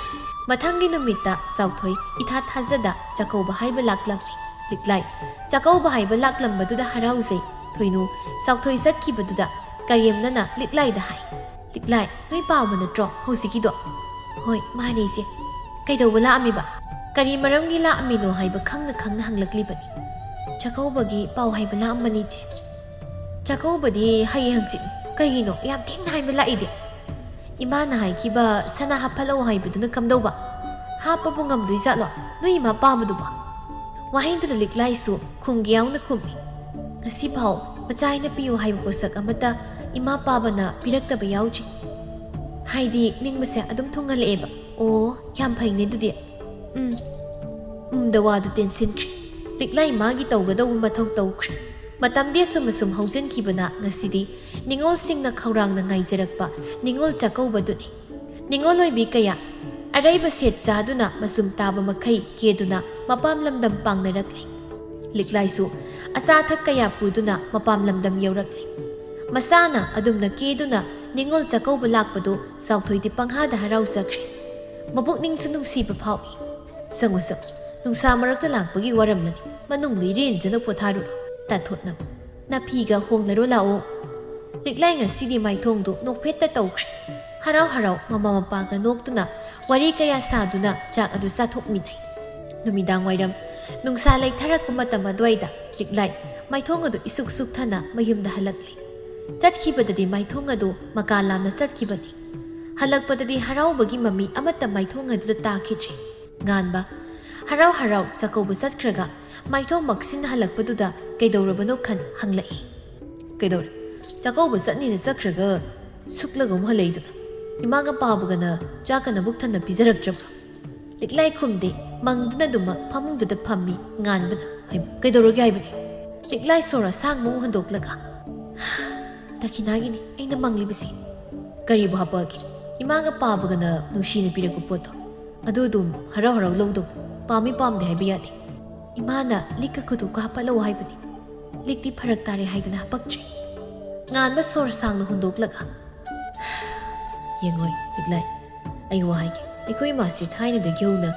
ꯃꯊꯪꯒꯤ ꯅꯨꯃꯤꯠꯇ ꯆꯥꯎꯊꯣꯏ ꯏꯊꯥ ꯊꯥꯖꯗ ꯆꯥꯛꯀꯧꯕ ꯍꯥꯏꯕ ꯂꯥꯛꯂꯝꯃꯤ꯫ ꯂꯤꯛꯂꯥꯏ ꯆꯥꯛꯀꯧꯕ ꯍꯥꯏꯕ ꯂꯥꯛꯂꯝꯕꯗꯨꯗ ꯍꯔꯥꯎꯖꯩ꯫ ꯊꯣꯏꯅꯨ ꯆꯥꯎꯊꯣꯏ ꯆꯠꯈꯤꯕꯗꯨꯗ ꯀꯔꯦꯝꯅꯅ ꯂꯤꯛꯂꯥꯏꯗ ꯍꯥꯏ, "ꯂꯤꯛꯂꯥꯏ, ꯅꯣꯏ ꯄꯥꯕ ꯅꯠꯇ꯭ꯔꯣ ꯍꯧꯖꯤꯛꯀꯤꯗꯣ?" "ꯍꯣꯏ, ꯃꯥꯅꯦ, ꯏꯆꯦ꯫ ꯀꯩꯗꯧꯕ ꯂꯥꯛꯑꯝꯃꯤꯕ? ꯀꯔꯤ ꯃꯔꯝꯒꯤ ꯂꯥꯛꯑꯝꯃꯤꯅꯣ ꯍꯥꯏꯕ ꯈꯪꯅ ꯈꯪꯅ ꯍꯪꯂꯛꯂꯤꯕꯅꯤ꯫ ꯆꯥꯛꯀꯧꯕꯒꯤ ꯄꯥꯎ ꯍꯥꯏꯕ ꯂꯥꯛꯑꯝꯕꯅꯤ, ꯏꯆꯦ꯫ ꯆꯥꯛꯀꯧꯕꯗꯤ ꯍꯌꯦꯡ ꯍꯪꯆꯤꯠ꯫ ꯀꯩꯒꯤꯅꯣ ꯌꯥꯝ ꯊꯦꯡꯅ ꯍꯥꯏꯕ ꯂꯥꯛꯏꯗꯤ? ꯏꯃꯥꯅ ꯍꯥꯏꯈꯤꯕ ꯁꯅꯥ ꯍꯥꯞꯍꯜꯂꯛꯑꯣ ꯍꯥꯏꯕꯗꯨꯅ ꯀꯝꯗꯧꯕ? ꯍꯥꯞꯄꯕꯨ ꯉꯝꯗꯣꯏꯖꯥꯠꯂꯣ ꯅꯣꯏ ꯏꯃꯥ ꯄꯥꯕꯗꯨꯕꯣ?" ꯋꯥꯍꯩꯗꯨꯗ ꯂꯤꯛꯂꯥꯏꯁꯨ ꯈꯨꯝꯒꯦ ꯌꯥꯎꯅ ꯈꯨꯝꯃꯤ꯫ "ꯉꯁꯤꯐꯥꯎ ꯃꯆꯥ ꯑꯩꯅ ꯄꯤꯌꯨ ꯍꯥꯏꯕ ꯄꯣꯠꯁꯛ ꯑꯃꯠꯇ ꯏꯃꯥ ꯄꯥꯕꯅ ꯄꯤꯔꯛꯇꯕ ꯌꯥꯎꯗ꯭ꯔꯤ꯫ ꯍꯥꯏꯗꯤ ꯅꯤꯡꯕꯁꯦ ꯑꯗꯨꯝ ꯊꯨꯡꯍꯜꯂꯛꯑꯦꯕ꯫" "ꯑꯣ, ꯌꯥꯝ ꯐꯩꯅꯦ ꯑꯗꯨꯗꯤ꯫" "ꯎꯝ꯫" ꯎꯝꯗ ꯋꯥꯗꯨ ꯇꯦꯟꯁꯤꯟꯈ꯭ꯔꯦ꯫ ꯂꯤꯛꯂꯥꯏ ꯃꯥꯒꯤ ꯇꯧꯒꯗꯧꯕ ꯃꯊꯧ ꯇꯧꯈ꯭ꯔꯦ꯫ ꯃꯇꯝꯗꯤ ꯑꯁꯨꯝ ꯑꯁꯨꯝ ꯍꯧꯖꯤꯟꯈꯤꯕꯅ ꯉꯁꯤꯗꯤ ꯅꯤꯉꯣꯜꯁꯤꯡꯅ ꯈꯧꯔꯥꯡꯅ ꯉꯥꯏꯖꯔꯛꯄ ꯅꯤꯉꯣꯜ ꯆꯥꯛꯀꯧꯕꯗꯨꯅꯤ꯫ ꯅꯤꯉꯣꯜ ꯑꯣꯏꯕꯤ ꯀꯌꯥ ꯑꯔꯩꯕ ꯁꯦꯠ ꯆꯥꯗꯨꯅ ꯃꯆꯨꯝ ꯇꯥꯕ ꯃꯈꯩ ꯀꯦꯗꯨꯅ ꯃꯄꯥꯝ ꯂꯝꯗꯝ ꯄꯥꯡꯅꯔꯛꯂꯤ꯫ ꯂꯤꯛꯂꯥꯏꯁꯨ ꯑꯆꯥ ꯑꯊꯛ ꯀꯌꯥ ꯄꯨꯗꯨꯅ ꯃꯄꯥꯝ ꯂꯝꯗꯝ ꯌꯧꯔꯛꯂꯤ꯫ ꯃꯁꯥꯅ ꯑꯗꯨꯝꯅ ꯀꯦꯗꯨꯅ ꯅꯤꯉꯣꯜ ꯆꯥꯛꯀꯧꯕ ꯂꯥꯛꯄꯗꯨ ꯆꯥꯎꯊꯣꯏꯗꯤ ꯄꯪꯍꯥꯗ ꯍꯔꯥꯎꯖꯈ꯭ꯔꯦ꯫ ꯃꯕꯨꯛꯅꯤꯡꯁꯨ ꯅꯨꯡꯁꯤꯕ ꯐꯥꯎꯏ꯫ "ꯁꯪꯉꯨ ꯁꯪꯉꯨ, ꯅꯨꯡꯁꯥ ꯃꯔꯛꯇ ꯂꯥꯛꯄꯒꯤ ꯋꯥꯔꯝꯂꯅꯤ, ꯃꯅꯨꯡꯗ ꯏꯔꯦꯟꯖꯅ ꯄꯣꯊꯥꯔꯨꯔꯣ꯫ ꯇꯥꯊꯣꯠꯅꯕ ꯅꯥꯐꯤꯒ ꯍꯣꯡꯂꯔꯣ ꯂꯥꯛꯑꯣ꯫" ꯂꯤꯛꯂꯥꯏ ꯉꯁꯤꯗꯤ ꯃꯥꯏꯊꯣꯡꯗꯨ ꯅꯣꯛꯐꯦꯠꯇ ꯇꯧꯈ꯭ꯔꯦ꯫ ꯍꯔꯥꯎ ꯍꯔꯥꯎ ꯃꯃꯥ ꯃꯄꯥꯒ ꯅꯣꯛꯇꯨꯅ ꯋꯥꯔꯤ ꯀꯌꯥ ꯁꯥꯗꯨꯅ ꯆꯥꯛ ꯑꯗꯨ ꯆꯥꯊꯣꯛꯃꯤꯟꯅꯩ꯫ ꯅꯨꯃꯤꯗꯥꯡ ꯋꯥꯏꯔꯝ ꯅꯨꯡꯁꯥ ꯂꯩꯊꯔꯛꯄ ꯃꯇꯝ ꯑꯗꯨꯋꯥꯏꯗ ꯂꯤꯛꯂꯥꯏ ꯃꯥꯏꯊꯣꯡ ꯑꯗꯨ ꯏꯁꯨꯛ ꯁꯨꯛꯊꯅ ꯃꯌꯨꯝꯗ ꯍꯜꯂꯛꯂꯦ꯫ ꯆꯠꯈꯤꯕꯗꯗꯤ ꯃꯥꯏꯊꯣꯡ ꯑꯗꯨ ꯃꯀꯥ ꯂꯥꯝꯅ ꯆꯠꯈꯤꯕꯅꯤ꯫ ꯍꯜꯂꯛꯄꯗꯗꯤ ꯍꯔꯥꯎꯕꯒꯤ ꯃꯃꯤ ꯑꯃꯠꯇ ꯃꯥꯏꯊꯣꯡ ꯑꯗꯨꯗ ꯇꯥꯈꯤꯗ꯭ꯔꯦ꯫ ꯉꯥꯟꯕ ꯍꯔꯥꯎ ꯍꯔꯥꯎ ꯆꯥꯛꯀꯧꯕ ꯆꯠꯈ꯭ꯔꯒ ꯃꯥꯏꯊꯣꯡ ꯃꯛꯁꯤꯟꯅ ꯍꯜꯂꯛꯄꯗꯨꯗ ꯀꯩꯗꯧꯔꯕꯅꯣ ꯈꯟ ꯍꯪꯂꯛꯏ꯫ "ꯀꯩꯗꯧꯔꯦ? ꯆꯥꯛꯀꯧꯕ ꯆꯠꯅꯤꯅ ꯆꯠꯈ꯭ꯔꯒ ꯁꯨꯛꯂꯒ ꯑꯃꯨꯛ ꯍꯜꯂꯛꯏꯗꯨꯅ? ꯏꯃꯥꯒ ꯄꯥꯕꯒꯅ ꯆꯥꯛꯀ ꯅꯕꯨꯛ ꯊꯟꯅ ꯄꯤꯖꯔꯛꯇ꯭ꯔꯕ꯭ꯔꯣ?" ꯂꯤꯛꯂꯥꯏ ꯈꯨꯝꯗꯦ꯫ ꯃꯪꯗꯨꯅ ꯑꯗꯨꯃꯛ ꯐꯃꯨꯡꯗꯨꯗ ꯐꯝꯃꯤ꯫ ꯉꯥꯟꯕꯅ ꯍꯥꯏꯕ, "ꯀꯩꯗꯧꯔꯒꯦ ꯍꯥꯏꯕꯅꯤ?" ꯂꯤꯛꯂꯥꯏ ꯁꯣꯔ ꯑꯁꯥꯡꯕ ꯑꯃ ꯍꯣꯟꯗꯣꯛꯂꯒ, "ꯗꯈꯤꯅꯥꯒꯤꯅꯤ ꯑꯩꯅ ꯃꯪꯂꯤꯕꯁꯤ꯫" "ꯀꯔꯤꯕꯨ ꯍꯥꯄꯛꯑꯒꯦ? ꯏꯃꯥꯒ ꯄꯥꯕꯒꯅ ꯅꯨꯡꯁꯤꯅ ꯄꯤꯔꯛꯄ ꯄꯣꯠꯇꯣ, ꯑꯗꯨ ꯑꯗꯨꯝ ꯍꯔꯥꯎ ꯍꯔꯥꯎ ꯂꯧꯗꯧ꯫ ꯄꯥꯝꯃꯤ ꯄꯥꯝꯗꯦ ꯍꯥꯏꯕ ꯌꯥꯗꯦ꯫ ꯏꯃꯥꯅ ꯂꯤꯛꯀ ꯈꯨꯗꯣꯞꯀ ꯍꯥꯞꯄꯠꯂꯛꯑꯣ ꯍꯥꯏꯕꯅꯤ꯫ ꯂꯤꯛꯇꯤ ꯐꯔꯛ ꯇꯥꯔꯦ ꯍꯥꯏꯗꯅ ꯍꯥꯄꯛꯇ꯭ꯔꯦ꯫" ꯉꯥꯟꯕ ꯁꯣꯔ ꯁꯥꯡꯅ ꯍꯣꯟꯗꯣꯛꯂꯒ, "ꯌꯦꯡꯉꯣꯏ ꯂꯤꯛꯂꯥꯏ, ꯑꯩ ꯋꯥ ꯍꯥꯏꯒꯦ꯫ ꯑꯩꯈꯣꯏ ꯏꯃꯥꯁꯤ ꯊꯥꯏꯅꯗꯒꯤ ꯍꯧꯅ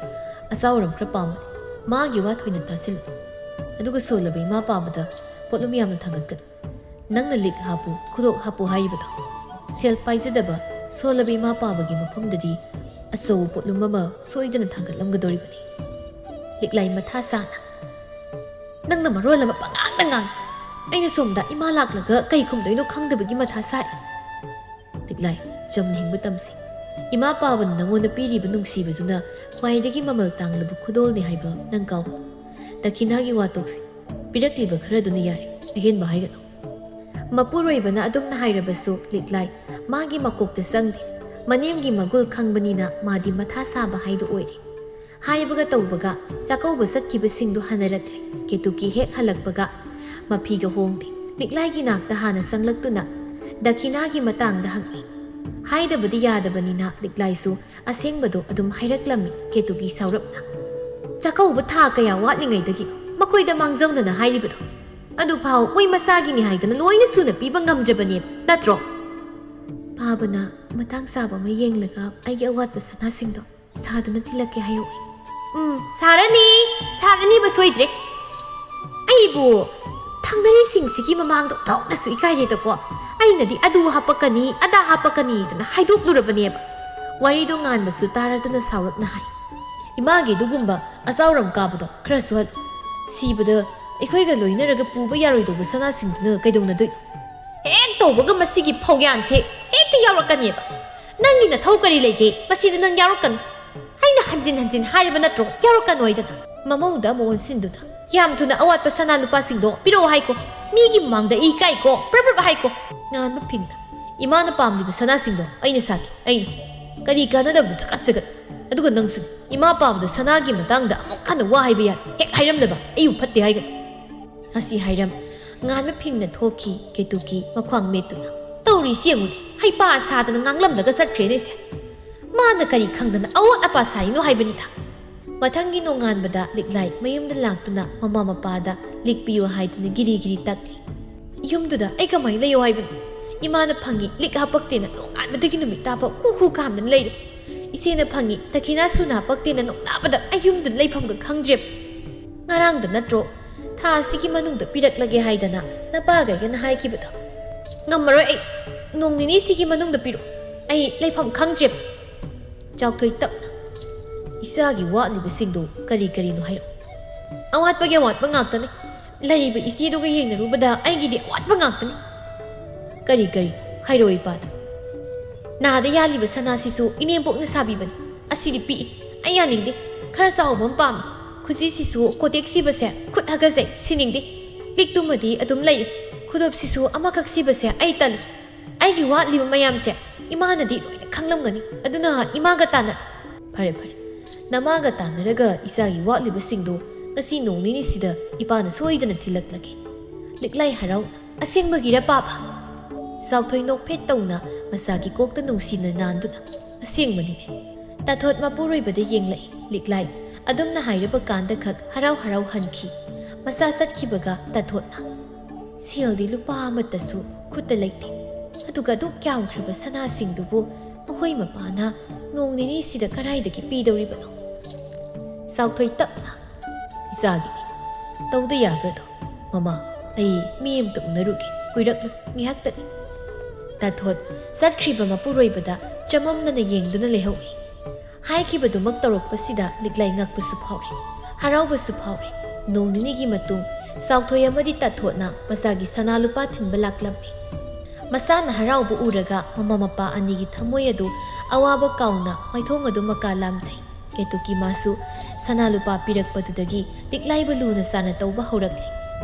ꯑꯆꯥꯎ ꯑꯔꯝ ꯈꯔ ꯄꯥꯝꯕꯅꯤ꯫ ꯃꯥꯒꯤ ꯋꯥ ꯊꯣꯏꯅ ꯇꯥꯁꯤꯜꯂꯨ꯫ ꯑꯗꯨꯒ ꯁꯣꯜꯂꯕ ꯏꯃꯥ ꯄꯥꯕꯗ ꯄꯣꯠꯂꯨꯝ ꯌꯥꯝꯅ ꯊꯥꯡꯒꯠꯀꯅꯨ꯫ ꯅꯪꯅ ꯂꯤꯛ ꯍꯥꯞꯄꯨ, ꯈꯨꯗꯣꯞ ꯍꯥꯞꯄꯨ ꯍꯥꯏꯔꯤꯕꯗꯣ, ꯁꯦꯜ ꯄꯥꯏꯖꯗꯕ ꯁꯣꯜꯂꯕ ꯏꯃꯥ ꯄꯥꯕꯒꯤ ꯃꯐꯝꯗꯗꯤ ꯑꯆꯧꯕ ꯄꯣꯠꯂꯨꯝ ꯑꯃ ꯁꯣꯏꯗꯅ ꯊꯥꯡꯒꯠꯂꯝꯒꯗꯧꯔꯤꯕꯅꯤ꯫ ꯂꯤꯛꯂꯥꯏ ꯃꯊꯥ ꯁꯥꯅ, "ꯅꯪꯅ ꯃꯔꯣꯜ ꯑꯃ ꯄꯉꯥꯡꯗ ꯉꯥꯡ꯫ ꯑꯩꯅ ꯁꯣꯝꯗ ꯏꯃꯥ ꯂꯥꯛꯂꯒ ꯀꯩ ꯈꯨꯝꯗꯣꯏꯅꯣ ꯈꯪꯗꯕꯒꯤ ꯃꯊꯥ ꯁꯥꯏ꯫" ꯂꯤꯛꯂꯥꯏ, ꯆꯝꯅ ꯍꯤꯡꯕ ꯇꯝꯁꯤ꯫ ꯏꯃꯥ ꯄꯥꯕꯅ ꯅꯪꯉꯣꯟꯗ ꯄꯤꯔꯤꯕ ꯅꯨꯡꯁꯤꯕꯗꯨꯅ ꯈ꯭ꯋꯥꯏꯗꯒꯤ ꯃꯃꯜ ꯇꯥꯡꯂꯕ ꯈꯨꯗꯣꯜꯅꯤ ꯍꯥꯏꯕ ꯅꯪ ꯀꯥꯎꯒꯅꯨ꯫ ꯗꯈꯤꯅꯥꯒꯤ ꯋꯥ ꯇꯣꯛꯁꯤ꯫ ꯄꯤꯔꯛꯂꯤꯕ ꯈꯔꯗꯨꯅ ꯌꯥꯔꯦ, ꯑꯍꯦꯟꯕ ꯍꯥꯏꯒꯅꯨ꯫ ꯃꯄꯨꯔꯣꯏꯕꯅ ꯑꯗꯨꯝꯅ ꯍꯥꯏꯔꯕꯁꯨ ꯂꯤꯛꯂꯥꯏ ꯃꯥꯒꯤ ꯃꯀꯣꯛꯇ ꯆꯪꯗꯦ꯫ ꯃꯅꯦꯝꯒꯤ ꯃꯒꯨꯜ ꯈꯪꯕꯅꯤꯅ ꯃꯥꯗꯤ ꯃꯊꯥ ꯁꯥꯕ ꯍꯥꯏꯗꯨ ꯑꯣꯏꯔꯦ꯫ ꯍꯥꯏꯕꯒ ꯇꯧꯕꯒ ꯆꯥꯛꯀꯧꯕ ꯆꯠꯈꯤꯕꯁꯤꯡꯗꯨ ꯍꯟꯅꯔꯛꯂꯦ꯫ ꯀꯦꯇꯨꯀꯤ ꯍꯦꯛ ꯍꯜꯂꯛꯄꯒ ꯃꯐꯤꯒ ꯍꯣꯡꯗꯦ꯫ ꯂꯤꯛꯂꯥꯏꯒꯤ ꯅꯥꯛꯇ ꯍꯥꯟꯅ ꯆꯪꯂꯛꯇꯨꯅ ꯗꯈꯤꯅꯥꯒꯤ ꯃꯇꯥꯡꯗ ꯍꯪꯂꯤ꯫ ꯍꯥꯏꯗꯕꯗꯤ ꯌꯥꯗꯕꯅꯤꯅ ꯂꯤꯛꯂꯥꯏꯁꯨ ꯑꯁꯦꯡꯕꯗꯣ ꯑꯗꯨꯝ ꯍꯥꯏꯔꯛꯂꯝꯃꯤ꯫ ꯀꯦꯇꯨꯀꯤ ꯁꯥꯎꯔꯞꯅ, "ꯆꯥꯛꯀꯧꯕ ꯊꯥ ꯀꯌꯥ ꯋꯥꯠꯂꯤꯉꯩꯗꯒꯤ ꯃꯈꯣꯏꯗ ꯃꯥꯡꯖꯧꯅꯅ ꯍꯥꯏꯔꯤꯕꯗꯣ? ꯑꯗꯨꯐꯥꯎ ꯃꯣꯏ ꯃꯁꯥꯒꯤꯅꯤ ꯍꯥꯏꯗꯅ ꯂꯣꯏꯅ ꯁꯨꯅ ꯄꯤꯕ ꯉꯝꯖꯕꯅꯦꯕ, ꯅꯠꯇ꯭ꯔꯣ?" ꯄꯥꯕꯅ ꯃꯇꯥꯡ ꯆꯥꯕ ꯑꯃ ꯌꯦꯡꯂꯒ ꯑꯩꯒꯤ ꯑꯋꯥꯠꯄ ꯁꯅꯥꯁꯤꯡꯗꯣ ꯁꯥꯗꯨꯅ ꯊꯤꯜꯂꯛꯀꯦ ꯍꯥꯏꯍꯧꯏ꯫ "ꯎꯝ, ꯁꯥꯔꯅꯤ, ꯁꯥꯔꯅꯤꯕ ꯁꯣꯏꯗ꯭ꯔꯦ꯫ ꯑꯩꯕꯨ ꯊꯪꯅꯔꯤꯁꯤꯡꯁꯤꯒꯤ ꯃꯃꯥꯡꯗ ꯑꯣꯟꯊꯣꯛꯅꯁꯨ ꯏꯀꯥꯏꯔꯦꯗꯀꯣ꯫ ꯑꯩꯅꯗꯤ ꯑꯗꯨ ꯍꯥꯄꯛꯀꯅꯤ, ꯑꯗꯥ ꯍꯥꯄꯛꯀꯅꯤꯗꯅ ꯍꯥꯏꯗꯣꯛꯂꯨꯔꯕꯅꯦꯕ꯫" ꯋꯥꯔꯤꯗꯣ ꯉꯥꯟꯕꯁꯨ ꯇꯥꯔꯗꯨꯅ ꯁꯥꯎꯔꯞꯅ ꯍꯥꯏ, "ꯏꯃꯥꯒꯤ ꯑꯗꯨꯒꯨꯝꯕ ꯑꯆꯥꯎꯔꯝ ꯀꯥꯕꯗꯣ ꯈꯔ ꯁꯨꯍꯜꯂꯨ꯫ ꯁꯤꯕꯗ ꯑꯩꯈꯣꯏꯒ ꯂꯣꯏꯅꯔꯒ ꯄꯨꯕ ꯌꯥꯔꯣꯏꯗꯧꯕ ꯁꯅꯥꯁꯤꯡꯗꯨꯅ ꯀꯩꯗꯧꯅꯗꯣꯏꯅꯣ? ꯍꯦꯛ ꯇꯧꯕꯒ ꯃꯁꯤꯒꯤ ꯐꯧꯌꯥꯟꯁꯦ ꯍꯦꯛꯇ ꯌꯥꯎꯔꯛꯀꯅꯦꯕ꯫ ꯅꯪꯒꯤ ꯅꯊꯧ ꯀꯔꯤ ꯂꯩꯒꯦ? ꯃꯁꯤꯗ ꯅꯪ ꯌꯥꯎꯔꯛꯀꯅꯨ꯫ ꯑꯩꯅ ꯍꯟꯖꯤꯟ ꯍꯟꯖꯤꯟ ꯍꯥꯏꯔꯕ ꯅꯠꯇ꯭ꯔꯣ ꯌꯥꯎꯔꯛꯀꯅꯣ ꯍꯥꯏꯗꯅ?" ꯃꯃꯧꯗ ꯑꯃꯨꯛ ꯑꯣꯟꯁꯤꯟꯗꯨꯅ, "ꯌꯥꯝ ꯊꯨꯅ ꯑꯋꯥꯠꯄ ꯁꯅꯥ ꯂꯨꯄꯥꯁꯤꯡꯗꯣ ꯄꯤꯔꯛꯑꯣ ꯍꯥꯏꯀꯣ꯫ ꯃꯤꯒꯤ ꯃꯃꯥꯡꯗ ꯑꯩ ꯏꯀꯥꯏꯀꯣ, ꯄ꯭ꯔꯞ ꯄ꯭ꯔꯞ ꯍꯥꯏꯀꯣ꯫" ꯉꯥꯟꯕ ꯐꯤꯡꯅ, "ꯏꯃꯥꯅ ꯄꯥꯝꯂꯤꯕ ꯁꯅꯥꯁꯤꯡꯗꯣ ꯑꯩꯅ ꯁꯥꯒꯦ, ꯑꯩꯅ꯫ ꯀꯔꯤ ꯀꯥꯟꯅꯗꯕꯗ ꯆꯒꯠ ꯆꯒꯠ꯫ ꯑꯗꯨꯒ ꯅꯪꯁꯨ ꯏꯃꯥ ꯄꯥꯕꯗ ꯁꯅꯥꯒꯤ ꯃꯇꯥꯡꯗ ꯑꯃꯨꯛ ꯍꯟꯅ ꯋꯥ ꯍꯥꯏꯕ ꯌꯥꯔꯦ꯫ ꯍꯦꯛ ꯍꯥꯏꯔꯝꯗꯕ ꯑꯩꯕꯨ ꯐꯠꯇꯦ ꯍꯥꯏꯒꯅꯨ꯫" ꯑꯁꯤ ꯍꯥꯏꯔꯝ ꯉꯥꯟꯕ ꯐꯤꯡꯅ ꯊꯣꯛꯈꯤ꯫ ꯀꯦꯇꯨꯀꯤ ꯃꯈ꯭ꯋꯥꯡ ꯃꯦꯠꯇꯨꯅ, "ꯇꯧꯔꯤꯁꯤ ꯌꯦꯡꯉꯨꯅꯦ, ꯍꯩꯄꯥ ꯁꯥꯗꯅ ꯉꯥꯡꯂꯝꯂꯒ ꯆꯠꯈ꯭ꯔꯦꯅꯦ ꯁꯦ꯫ ꯃꯥꯅ ꯀꯔꯤ ꯈꯪꯗꯅ ꯑꯋꯥꯠ ꯑꯄꯥ ꯁꯥꯔꯤꯅꯣ ꯍꯥꯏꯕꯅꯤꯗ?" ꯃꯊꯪꯒꯤ ꯅꯣꯡꯉꯥꯟꯕꯗ ꯂꯤꯛꯂꯥꯏ ꯃꯌꯨꯝꯗ ꯂꯥꯛꯇꯨꯅ ꯃꯃꯥ ꯃꯄꯥꯗ ꯂꯤꯛ ꯄꯤꯌꯨ ꯍꯥꯏꯗꯨꯅ ꯒꯤꯔꯤ ꯒꯤꯔꯤ ꯇꯛꯂꯤ꯫ "ꯌꯨꯝꯗꯨꯗ ꯑꯩ ꯀꯃꯥꯏꯅ ꯂꯩꯌꯣ ꯍꯥꯏꯕꯅꯣ? ꯏꯃꯥꯅ ꯐꯪꯉꯤ ꯂꯤꯛ ꯍꯥꯄꯛꯇꯦꯅ ꯅꯣꯡꯉꯥꯟꯕꯗꯒꯤ ꯅꯨꯃꯤꯠ ꯇꯥꯐꯥꯎ ꯈꯨ ꯈꯨ ꯀꯥꯝꯗꯅ ꯂꯩꯔꯦ꯫ ꯏꯆꯦꯅ ꯐꯪꯉꯤ ꯗꯈꯤꯅꯥ ꯁꯨꯅ ꯍꯥꯄꯛꯇꯦꯅ ꯅꯣꯡꯉꯥꯟꯕꯗ ꯑꯩ ꯌꯨꯝꯗꯨꯗ ꯂꯩꯐꯝꯒ ꯈꯪꯗ꯭ꯔꯦꯕ꯫ ꯉꯔꯥꯡꯗ ꯅꯠꯇ꯭ꯔꯣ ꯊꯥ ꯑꯁꯤꯒꯤ ꯃꯅꯨꯡꯗ ꯄꯤꯔꯛꯂꯒꯦ ꯍꯥꯏꯗꯅ ꯅꯄꯥꯒꯩꯒꯅ ꯍꯥꯏꯈꯤꯕꯗꯣ? ꯉꯝꯃꯔꯣꯏ ꯑꯩ꯫ ꯅꯣꯡ ꯅꯤꯅꯤꯁꯤꯒꯤ ꯃꯅꯨꯡꯗ ꯄꯤꯔꯣ꯫ ꯑꯩ ꯂꯩꯐꯝ ꯈꯪꯗ꯭ꯔꯦꯕ꯫" ꯆꯥꯎꯊꯣꯏ ꯇꯞꯅ, "ꯏꯆꯥꯒꯤ ꯋꯥꯠꯂꯤꯕꯁꯤꯡꯗꯨ ꯀꯔꯤ ꯀꯔꯤꯅꯣ ꯍꯥꯏꯔꯛꯎ"꯫ "ꯑꯋꯥꯠꯄꯒꯤ ꯑꯋꯥꯠꯄ ꯉꯥꯛꯇꯅꯤ꯫ ꯂꯩꯔꯤꯕ ꯏꯆꯦꯗꯨꯒ ꯌꯦꯡꯅꯔꯨꯕꯗ ꯑꯩꯒꯤꯗꯤ ꯑꯋꯥꯠꯄ ꯉꯥꯛꯇꯅꯤ"꯫ "ꯀꯔꯤ ꯀꯔꯤ? ꯍꯥꯏꯔꯛꯑꯣ ꯏꯄꯥꯗ"꯫ "ꯅꯥꯗ ꯌꯥꯜꯂꯤꯕ ꯁꯅꯥꯁꯤꯁꯨ ꯏꯅꯦꯝꯄꯣꯛꯅ ꯁꯥꯕꯤꯕꯅꯤ꯫ ꯑꯁꯤꯗꯤ ꯄꯤꯛꯏ꯫ ꯑꯩ ꯌꯥꯅꯤꯡꯗꯦ꯫ ꯈꯔ ꯆꯥꯎꯕ ꯑꯃ ꯄꯥꯝꯃꯤ꯫ ꯈꯨꯖꯤꯁꯤꯁꯨ ꯀꯣꯇꯦꯛ ꯁꯤꯕꯁꯦ ꯈꯨꯠ ꯍꯥꯒꯠꯆꯩ, ꯁꯤꯅꯤꯡꯗꯦ꯫ ꯂꯤꯛꯇꯨꯃꯗꯤ ꯑꯗꯨꯝ ꯂꯩꯔꯦ꯫ ꯈꯨꯗꯣꯞꯁꯤꯁꯨ ꯑꯃꯈꯛ ꯁꯤꯕꯁꯦ ꯑꯩ ꯇꯜꯂꯤ꯫ ꯑꯩꯒꯤ ꯋꯥꯠꯂꯤꯕ ꯃꯌꯥꯝꯁꯦ ꯏꯃꯥꯅꯗꯤ ꯂꯣꯏꯅ ꯈꯪꯂꯝꯒꯅꯤ꯫ ꯑꯗꯨꯅ ꯏꯃꯥꯒ ꯇꯥꯟꯅ-" "ꯐꯔꯦ, ꯐꯔꯦ꯫ ꯅꯃꯥꯒ ꯇꯥꯟꯅꯔꯒ ꯏꯆꯥꯒꯤ ꯋꯥꯠꯂꯤꯕꯁꯤꯡꯗꯣ ꯉꯁꯤ ꯅꯣꯡ ꯅꯤꯅꯤꯁꯤꯗ ꯏꯄꯥꯅ ꯁꯣꯏꯗꯅ ꯊꯤꯜꯂꯛꯂꯒꯦ"꯫ ꯂꯤꯛꯂꯥꯏ ꯍꯔꯥꯎꯅ, "ꯑꯁꯦꯡꯕꯒꯤꯔ ꯄꯥꯕ?" ꯆꯥꯎꯊꯣꯏ ꯅꯣꯛꯐꯦꯠ ꯇꯧꯅ ꯃꯆꯥꯒꯤ ꯀꯣꯛꯇ ꯅꯨꯡꯁꯤꯅ ꯅꯥꯟꯗꯨꯅ, "ꯑꯁꯦꯡꯕꯅꯤꯅꯦ"꯫ ꯇꯥꯊꯣꯠ ꯃꯄꯨꯔꯣꯏꯕꯗ ꯌꯦꯡꯂꯛꯏ꯫ ꯂꯤꯛꯂꯥꯏ ꯑꯗꯨꯝꯅ ꯍꯥꯏꯔꯕ ꯀꯥꯟꯗ ꯈꯛ ꯍꯔꯥꯎ ꯍꯔꯥꯎ ꯍꯟꯈꯤ꯫ ꯃꯆꯥ ꯆꯠꯈꯤꯕꯒ ꯇꯥꯊꯣꯠꯅ, "ꯁꯦꯜꯗꯤ ꯂꯨꯄꯥ ꯑꯃꯠꯇꯁꯨ ꯈꯨꯠꯇ ꯂꯩꯇꯦ꯫ ꯑꯗꯨꯒ ꯑꯗꯨꯛ ꯌꯥꯝꯈ꯭ꯔꯕ ꯁꯅꯥꯁꯤꯡꯗꯨꯕꯨ ꯃꯈꯣꯏ ꯃꯄꯥꯅ ꯅꯣꯡ ꯅꯤꯅꯤꯁꯤꯗ ꯀꯗꯥꯏꯗꯒꯤ ꯄꯤꯗꯧꯔꯤꯕꯅꯣ?" ꯆꯥꯎꯊꯣꯏ ꯇꯞꯅ, "ꯏꯆꯥꯒꯤꯅꯤ꯫ ꯇꯧꯗ ꯌꯥꯕ꯭ꯔꯗꯣ? ꯃꯃꯥ, ꯑꯩ ꯃꯤ ꯑꯃꯇ ꯎꯅꯔꯨꯒꯦ꯫ ꯀꯨꯏꯔꯛꯂꯣꯏ, ꯉꯥꯏꯍꯥꯛꯇꯅꯤ"꯫ ꯇꯥꯊꯣꯠ ꯆꯠꯈ꯭ꯔꯤꯕ ꯃꯄꯨꯔꯣꯏꯕꯗ ꯆꯃꯝꯅꯅ ꯌꯦꯡꯗꯨꯅ ꯂꯩꯍꯧꯏ꯫ ꯍꯥꯏꯈꯤꯕꯗꯨꯃꯛ ꯇꯧꯔꯛꯄꯁꯤꯗ ꯂꯤꯛꯂꯥꯏ ꯉꯛꯄꯁꯨ ꯐꯥꯎꯔꯦ, ꯍꯔꯥꯎꯕꯁꯨ ꯐꯥꯎꯔꯦ꯫ ꯅꯣꯡ ꯅꯤꯅꯤꯒꯤ ꯃꯇꯨꯡ ꯆꯥꯎꯊꯣꯏ ꯑꯃꯗꯤ ꯇꯥꯊꯣꯠꯅ ꯃꯆꯥꯒꯤ ꯁꯅꯥ ꯂꯨꯄꯥ ꯊꯤꯟꯕ ꯂꯥꯛꯂꯝꯃꯤ꯫ ꯃꯆꯥꯅ ꯍꯔꯥꯎꯕ ꯎꯔꯒ ꯃꯃꯥ ꯃꯄꯥ ꯑꯅꯤꯒꯤ ꯊꯃꯣꯏ ꯑꯗꯨ ꯑꯋꯥꯕ ꯀꯥꯎꯅ ꯃꯥꯏꯊꯣꯡ ꯑꯗꯨ ꯃꯀꯥ ꯂꯥꯝꯖꯩ꯫ ꯀꯦꯇꯨꯀꯤ ꯃꯥꯁꯨ ꯁꯅꯥ ꯂꯨꯄꯥ ꯄꯤꯔꯛꯄꯗꯨꯗꯒꯤ ꯂꯤꯛꯂꯥꯏꯕꯨ ꯂꯨꯅ ꯆꯥꯟꯅ ꯇꯧꯕ ꯍꯧꯔꯛꯂꯤ꯫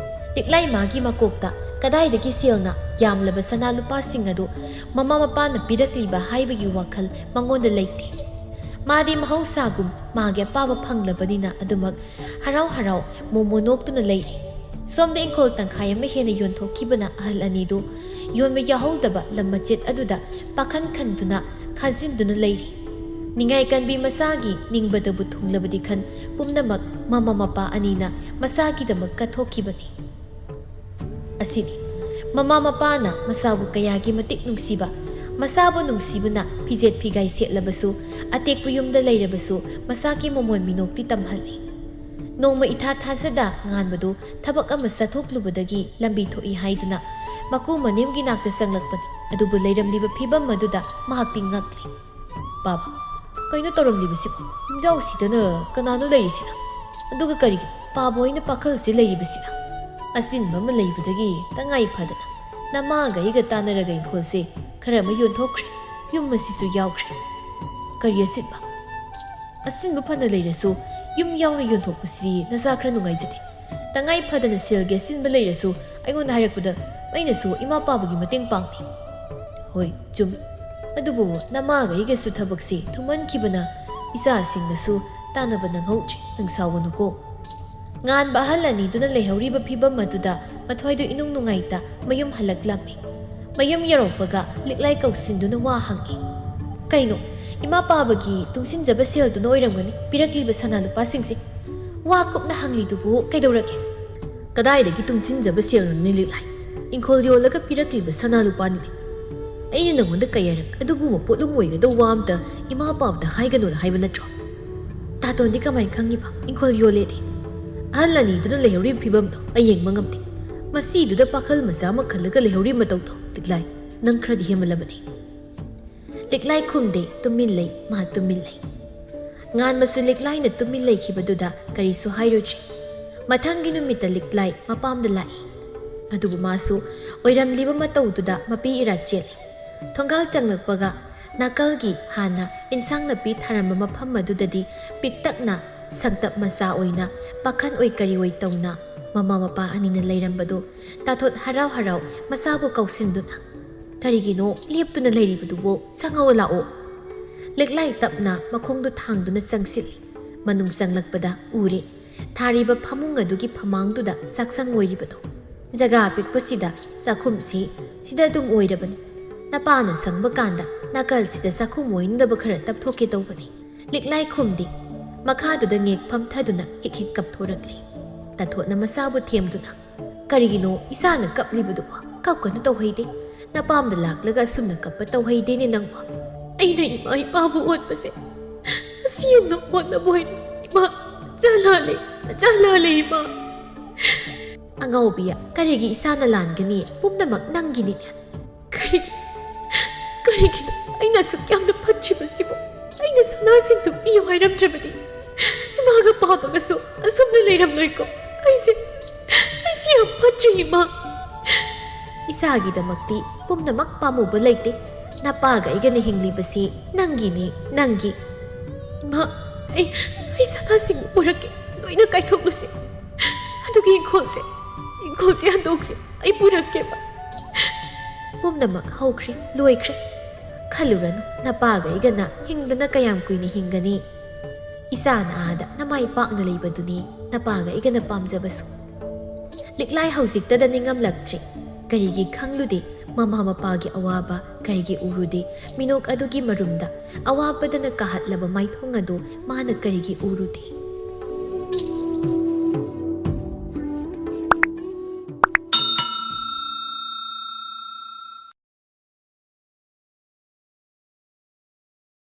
ꯂꯤꯛꯂꯥꯏ ꯃꯥꯒꯤ ꯃꯀꯣꯛꯇ ꯀꯗꯥꯏꯗꯒꯤ ꯁꯦꯜꯅ ꯌꯥꯝꯂꯕ ꯁꯅꯥ ꯂꯨꯄꯥꯁꯤꯡ ꯑꯗꯨ ꯃꯃꯥ ꯃꯄꯥꯅ ꯄꯤꯔꯛꯂꯤꯕ ꯍꯥꯏꯕꯒꯤ ꯋꯥꯈꯜ ꯃꯉꯣꯟꯗ ꯂꯩꯇꯦ꯫ ꯃꯥꯗꯤ ꯃꯍꯧꯁꯥꯒꯨꯝ ꯃꯥꯒꯤ ꯑꯄꯥꯝꯕ ꯐꯪꯂꯕꯅꯤꯅ ꯑꯗꯨꯃꯛ ꯍꯔꯥꯎ ꯍꯔꯥꯎ ꯃꯣꯃꯣ ꯅꯣꯛꯇꯨꯅ ꯂꯩꯔꯤ꯫ ꯁꯣꯝꯗ ꯏꯪꯈꯣꯜ ꯇꯪꯈꯥꯏ ꯑꯃ ꯍꯦꯟꯅ ꯌꯣꯟꯊꯣꯛꯈꯤꯕꯅ ꯑꯍꯜ ꯑꯅꯤꯗꯨ ꯌꯣꯟꯕ ꯌꯥꯍꯧꯗꯕ ꯂꯝ ꯃꯆꯦꯠ ꯑꯗꯨꯗ ꯄꯥꯈꯟ ꯈꯟꯗꯨꯅ ꯈꯥꯖꯤꯟꯗꯨꯅ ꯂꯩꯔꯤ꯫ ꯅꯤꯡꯉꯥꯏ ꯀꯟꯕꯤ ꯃꯆꯥꯒꯤ ꯅꯤꯡꯕꯗꯕꯨ ꯊꯨꯡꯂꯕꯗꯤ ꯈꯟ ꯄꯨꯝꯅꯃꯛ ꯃꯃꯥ ꯃꯄꯥ ꯑꯅꯤꯅ ꯃꯆꯥꯒꯤꯗꯃꯛ ꯀꯠꯊꯣꯛꯈꯤꯕꯅꯤ꯫ ꯑꯁꯤꯅꯤ ꯃꯃꯥ ꯃꯄꯥꯅ ꯃꯆꯥꯕꯨ ꯀꯌꯥꯒꯤ ꯃꯇꯤꯛ ꯅꯨꯡꯁꯤꯕ꯫ ꯃꯆꯥꯕꯨ ꯅꯨꯡꯁꯤꯕꯅ ꯐꯤꯖꯦꯠ ꯐꯤꯒꯥꯏ ꯁꯦꯠꯂꯕꯁꯨ, ꯑꯇꯦꯛꯄ ꯌꯨꯝꯗ ꯂꯩꯔꯕꯁꯨ ꯃꯆꯥꯒꯤ ꯃꯃꯣꯟ ꯃꯤꯅꯣꯛꯇꯤ ꯇꯝꯍꯜꯂꯤ꯫ ꯅꯣꯡꯃ ꯏꯊꯥ ꯊꯥꯖꯗ ꯉꯥꯟꯕꯗꯨ ꯊꯕꯛ ꯑꯃ ꯆꯠꯊꯣꯛꯂꯨꯕꯗꯒꯤ ꯂꯝꯕꯤ ꯊꯣꯛꯏ ꯍꯥꯏꯗꯨꯅ ꯃꯀꯨ ꯃꯅꯦꯝꯒꯤ ꯅꯥꯛꯇ ꯆꯪꯂꯛꯄꯅꯤ꯫ ꯑꯗꯨꯕꯨ ꯂꯩꯔꯝꯂꯤꯕ ꯐꯤꯕꯝ ꯑꯗꯨꯗ ꯃꯍꯥꯛꯇꯤ ꯉꯛꯂꯤ꯫ "ꯕꯥꯕꯥ, "ꯀꯩꯅꯣ ꯇꯧꯔꯝꯂꯤꯕꯁꯤꯕꯣ? ꯌꯨꯝꯖꯥꯎꯁꯤꯗꯅ ꯀꯅꯥꯅꯣ ꯂꯩꯔꯤꯁꯤꯅ? ꯑꯗꯨꯒ ꯀꯔꯤꯒꯤꯅꯣ ꯄꯥꯕ ꯍꯣꯏꯅ ꯄꯥꯈꯜꯁꯤ ꯂꯩꯔꯤꯕꯁꯤꯅ?" "ꯑꯁꯤꯟꯕ ꯑꯃ ꯂꯩꯕꯗꯒꯤ ꯇꯉꯥꯏ ꯐꯗꯅ ꯅꯃꯥꯒ ꯑꯩꯒ ꯇꯥꯟꯅꯔꯒ ꯏꯪꯈꯣꯜꯁꯦ ꯈꯔ ꯑꯃ ꯌꯣꯟꯊꯣꯛꯈ꯭ꯔꯦ꯫ ꯌꯨꯝ ꯑꯁꯤꯁꯨ ꯌꯥꯎꯈ꯭ꯔꯦ꯫" "ꯀꯔꯤ ꯑꯁꯤꯟꯕ?" "ꯑꯁꯤꯟꯕ ꯐꯅ ꯂꯩꯔꯁꯨ ꯌꯨꯝ ꯌꯥꯎꯅ ꯌꯣꯟꯊꯣꯛꯄꯁꯤꯗꯤ ꯅꯆꯥ ꯈꯔ ꯅꯨꯡꯉꯥꯏꯖꯗꯦ꯫ ꯇꯉꯥꯏ ꯐꯗꯅ ꯁꯦꯜꯒꯤ ꯑꯁꯤꯟꯕ ꯂꯩꯔꯁꯨ ꯑꯩꯉꯣꯟꯗ ꯍꯥꯏꯔꯛꯄꯗ ꯑꯩꯅꯁꯨ ꯏꯃꯥ ꯄꯥꯕꯒꯤ ꯃꯇꯦꯡ ꯄꯥꯡꯅꯤ꯫" "ꯍꯣꯏ, ꯆꯨꯝꯃꯤ꯫ ꯑꯗꯨꯕꯨ ꯅꯃꯥꯒ ꯑꯩꯒꯁꯨ ꯊꯕꯛꯁꯤ ꯊꯨꯃꯟꯈꯤꯕꯅ ꯏꯆꯥꯁꯤꯡꯒꯁꯨ ꯇꯥꯟꯅꯕ ꯅꯪꯍꯧꯗ꯭ꯔꯦ꯫ ꯅꯪ ꯁꯥꯎꯒꯅꯨꯀꯣ꯫" ꯉꯥꯟꯕ ꯑꯍꯜ ꯑꯅꯤꯗꯨꯅ ꯂꯩꯍꯧꯔꯤꯕ ꯐꯤꯕꯝ ꯑꯗꯨꯗ ꯃꯊꯣꯏꯗꯨ ꯏꯅꯨꯡ ꯅꯨꯡꯉꯥꯏꯇ ꯃꯌꯨꯝ ꯍꯜꯂꯛꯂꯝꯃꯤ꯫ ꯃꯌꯨꯝ ꯌꯧꯔꯛꯄꯒ ꯂꯤꯛꯂꯥꯏ ꯀꯧꯁꯤꯟꯗꯨꯅ ꯋꯥ ꯍꯪꯉꯤ꯫ "ꯀꯩꯅꯣ, ꯏꯃꯥ ꯄꯥꯕꯒꯤ ꯇꯨꯡꯁꯤꯟꯖꯕ ꯁꯦꯜꯗꯨꯅ ꯑꯣꯏꯔꯝꯒꯅꯤ ꯄꯤꯔꯛꯂꯤꯕ ꯁꯅꯥ ꯂꯨꯄꯥꯁꯤꯡꯁꯦ꯫ ꯋꯥ ꯀꯨꯞꯅ ꯍꯪꯂꯤꯗꯨꯕꯨ ꯀꯩꯗꯧꯔꯒꯦ?" "ꯀꯗꯥꯏꯗꯒꯤ ꯇꯨꯡꯁꯤꯟꯖꯕ ꯁꯦꯜꯅꯣꯅꯦ ꯂꯤꯛꯂꯥꯏ? ꯏꯪꯈꯣꯜ ꯌꯣꯜꯂꯒ ꯄꯤꯔꯛꯂꯤꯕ ꯁꯅꯥ ꯂꯨꯄꯥꯅꯤꯅꯦ꯫ ꯑꯩꯅ ꯅꯉꯣꯟꯗ ꯀꯌꯥꯔꯛ ꯑꯗꯨꯒꯨꯝꯕ ꯄꯣꯠꯂꯨꯝ ꯑꯣꯏꯒꯗꯧꯕ ꯋꯥ ꯑꯝꯇ ꯏꯃꯥ ꯄꯥꯕꯗ ꯍꯥꯏꯒꯅꯣꯅ ꯍꯥꯏꯕ ꯅꯠꯇ꯭ꯔꯣ? ꯇꯥꯇꯣꯟꯗꯤ ꯀꯃꯥꯏ ꯈꯪꯉꯤꯕ ꯏꯪꯈꯣꯜ ꯌꯣꯜꯂꯦꯗꯤ? ꯑꯍꯜ ꯑꯅꯤꯗꯨꯅ ꯂꯩꯍꯧꯔꯤꯕ ꯐꯤꯕꯝꯗꯣ ꯑꯩ ꯌꯦꯡꯕ ꯉꯝꯗꯦ꯫ ꯃꯁꯤꯗꯨꯗ ꯄꯥꯈꯜ ꯃꯆꯥ ꯑꯃ ꯈꯜꯂꯒ ꯂꯩꯍꯧꯔꯤ ꯃꯇꯧꯗꯣ, ꯂꯤꯛꯂꯥꯏ, ꯅꯪ ꯈꯔꯗꯤ ꯍꯦꯟꯃꯜꯂꯕꯅꯦ꯫" ꯂꯤꯛꯂꯥꯏ ꯈꯨꯝꯗꯦ, ꯇꯨꯃꯤꯟ ꯂꯩ, ꯃꯥ ꯇꯨꯃꯤꯟ ꯂꯩ꯫ ꯉꯥꯟꯕꯁꯨ ꯂꯤꯛꯂꯥꯏꯅ ꯇꯨꯃꯤꯟ ꯂꯩꯈꯤꯕꯗꯨꯗ ꯀꯔꯤꯁꯨ ꯍꯥꯏꯔꯨꯗ꯭ꯔꯦ꯫ ꯃꯊꯪꯒꯤ ꯅꯨꯃꯤꯠꯇ ꯂꯤꯛꯂꯥꯏ ꯃꯄꯥꯝꯗ ꯂꯥꯛꯏ꯫ ꯑꯗꯨꯕꯨ ꯃꯥꯁꯨ ꯑꯣꯏꯔꯝꯂꯤꯕ ꯃꯇꯧꯗꯨꯗ ꯃꯄꯤ ꯏꯔꯥ ꯆꯦꯜꯂꯤ꯫ ꯊꯣꯡꯒꯥꯜ ꯆꯪꯂꯛꯄꯒ ꯅꯥꯀꯜꯒꯤ ꯍꯥꯟꯅ ꯏꯟꯁꯥꯡ ꯅꯥꯄꯤ ꯊꯥꯔꯝꯕ ꯃꯐꯝ ꯑꯗꯨꯗꯗꯤ ꯄꯤꯛꯇꯛꯅ ꯁꯛꯇꯞ ꯃꯆꯥ ꯑꯣꯏꯅ ꯄꯥꯈꯟ ꯑꯣꯏ ꯀꯔꯤ ꯑꯣꯏ ꯇꯧꯅ ꯃꯃꯥ ꯃꯄꯥ ꯑꯅꯤꯅ ꯂꯩꯔꯝꯕꯗꯨ ꯇꯥꯊꯣꯠ ꯍꯔꯥꯎ ꯍꯔꯥꯎ ꯃꯆꯥꯕꯨ ꯀꯧꯁꯤꯟꯗꯨꯅ, "ꯀꯔꯤꯒꯤꯅꯣ ꯂꯦꯞꯇꯨꯅ ꯂꯩꯔꯤꯕꯗꯨꯕꯨ? ꯆꯪꯉꯛꯑꯣ ꯂꯥꯛꯑꯣ꯫" ꯂꯤꯛꯂꯥꯏ ꯇꯞꯅ ꯃꯈꯣꯡꯗꯨ ꯊꯥꯡꯗꯨꯅ ꯆꯪꯁꯤꯜꯂꯤ꯫ ꯃꯅꯨꯡ ꯆꯪꯂꯛꯄꯗ ꯎꯔꯦ, ꯊꯥꯔꯤꯕ ꯐꯃꯨꯡ ꯑꯗꯨꯒꯤ ꯐꯃꯥꯡꯗꯨꯗ ꯆꯥꯛꯁꯪ ꯑꯣꯏꯔꯤꯕꯗꯣ꯫ "ꯖꯒꯥ ꯑꯄꯤꯛꯄꯁꯤꯗ ꯆꯥꯛꯈꯨꯝꯁꯤ ꯁꯤꯗ ꯑꯗꯨꯝ ꯑꯣꯏꯔꯕꯅꯤ꯫ ꯅꯄꯥꯅ ꯁꯪꯕ ꯀꯥꯟꯗ ꯅꯥꯀꯜꯁꯤꯗ ꯆꯥꯛꯈꯨꯝ ꯑꯣꯏꯅꯅꯕ ꯈꯔ ꯇꯞꯊꯣꯛꯀꯦ ꯇꯧꯕꯅꯤ꯫" ꯂꯤꯛꯂꯥꯏ ꯈꯨꯝꯗꯦ꯫ ꯃꯈꯥꯗꯨꯗ ꯉꯦꯛ ꯐꯝꯊꯗꯨꯅ ꯍꯤꯛ ꯍꯤꯛ ꯀꯞꯊꯣꯔꯛꯂꯤ꯫ ꯇꯥꯊꯣꯠꯅ ꯃꯆꯥꯕꯨ ꯊꯦꯝꯗꯨꯅ, "ꯀꯔꯤꯒꯤꯅꯣ ꯏꯆꯥꯅ ꯀꯞꯂꯤꯕꯗꯨꯕꯣ? ꯀꯞꯀꯅꯨ ꯇꯧꯍꯩꯗꯦ꯫ ꯅꯄꯥꯝꯗ ꯂꯥꯛꯂꯒ ꯑꯁꯨꯝꯅ ꯀꯞꯄ ꯇꯧꯍꯩꯗꯦꯅꯦ ꯅꯪꯕꯣ꯫" "ꯑꯩꯅ ꯏꯃꯥ ꯏꯄꯥꯕꯨ ꯑꯣꯠꯄꯁꯦ ꯉꯁꯤ ꯍꯦꯟꯅ ꯑꯣꯠꯅꯕ ꯑꯣꯏꯔꯦ꯫ ꯏꯃꯥ, ꯅꯆꯥ ꯂꯥꯜꯂꯦ, ꯅꯆꯥ ꯂꯥꯜꯂꯦ ꯏꯃꯥ꯫" "ꯑꯉꯥꯎꯕꯤ, ꯀꯔꯤꯒꯤ ꯏꯆꯥꯅ ꯂꯥꯟꯒꯅꯤ? ꯄꯨꯝꯅꯃꯛ ꯅꯪꯒꯤꯅꯤꯅꯦ꯫" "ꯀꯔꯤꯒꯤ, ꯀꯔꯤꯒꯤꯅꯣ ꯑꯩꯅ ꯑꯁꯨꯛ ꯌꯥꯝꯅ ꯐꯠꯇ꯭ꯔꯤꯕꯁꯤꯕꯨ? ꯑꯩꯅ ꯁꯅꯥꯁꯤꯡꯗꯨ ꯄꯤꯌꯨ ꯍꯥꯏꯔꯝꯗ꯭ꯔꯕꯗꯤ ꯏꯃꯥꯒ ꯄꯥꯕꯒꯁꯨ ꯑꯁꯨꯝꯅ ꯂꯩꯔꯝꯂꯣꯏꯀꯣ꯫ ꯑꯩꯁꯦ, ꯑꯩꯁꯦ ꯌꯥꯝ ꯐꯠꯇ꯭ꯔꯦ, ꯏꯃꯥ꯫ ꯏꯆꯥꯒꯤꯗꯃꯛꯇꯤ ꯄꯨꯝꯅꯃꯛ ꯄꯥꯝꯃꯨꯕ ꯂꯩꯇꯦ꯫ ꯅꯄꯥꯒ ꯑꯩꯒꯅ ꯍꯤꯡꯂꯤꯕꯁꯤ ꯅꯪꯒꯤꯅꯤ, ꯅꯪꯒꯤ꯫ ꯏꯃꯥ, ꯑꯩ, ꯑꯩ ꯁꯅꯥꯁꯤꯡ ꯄꯨꯔꯛꯀꯦ, ꯂꯣꯏꯅ ꯀꯥꯏꯊꯣꯛꯂꯨꯁꯦ꯫ ꯑꯗꯨꯒ ꯏꯪꯈꯣꯜꯁꯦ, ꯏꯪꯈꯣꯜꯁꯦ ꯍꯟꯗꯣꯛꯁꯦ, ꯑꯩ ꯄꯨꯔꯛꯀꯦꯕ꯫ ꯄꯨꯝꯅꯃꯛ ꯍꯧꯈ꯭ꯔꯦ, ꯂꯣꯏꯈ꯭ꯔꯦ꯫ ꯈꯜꯂꯨꯔꯅꯨ, ꯅꯄꯥꯒ ꯑꯩꯒꯅ ꯍꯤꯡꯗꯅ ꯀꯌꯥꯝ ꯀꯨꯏꯅ ꯍꯤꯡꯒꯅꯤ? ꯏꯆꯥꯅ ꯑꯥꯗ ꯅꯃꯥꯏ ꯄꯥꯛꯅ ꯂꯩꯕꯗꯨꯅꯤ ꯅꯄꯥꯒ ꯑꯩꯒꯅ ꯄꯥꯝꯖꯕꯁꯨ꯫ ꯂꯤꯛꯂꯥꯏ ꯍꯧꯖꯤꯛꯇꯗ ꯅꯤꯡꯉꯝꯂꯛꯇ꯭ꯔꯦ꯫ ꯀꯔꯤꯒꯤ ꯈꯪꯂꯨꯗꯦ ꯃꯃꯥ ꯃꯄꯥꯒꯤ ꯑꯋꯥꯕ? ꯀꯔꯤꯒꯤ ꯎꯔꯨꯗꯦ ꯃꯤꯅꯣꯛ ꯑꯗꯨꯒꯤ ꯃꯔꯨꯝꯗ? ꯑꯋꯥꯕꯗꯅ ꯀꯥꯍꯠꯂꯕ ꯃꯥꯏꯊꯣꯡ ꯑꯗꯨ ꯃꯥꯅ ꯀꯔꯤꯒꯤ ꯎꯔꯨꯗꯦ?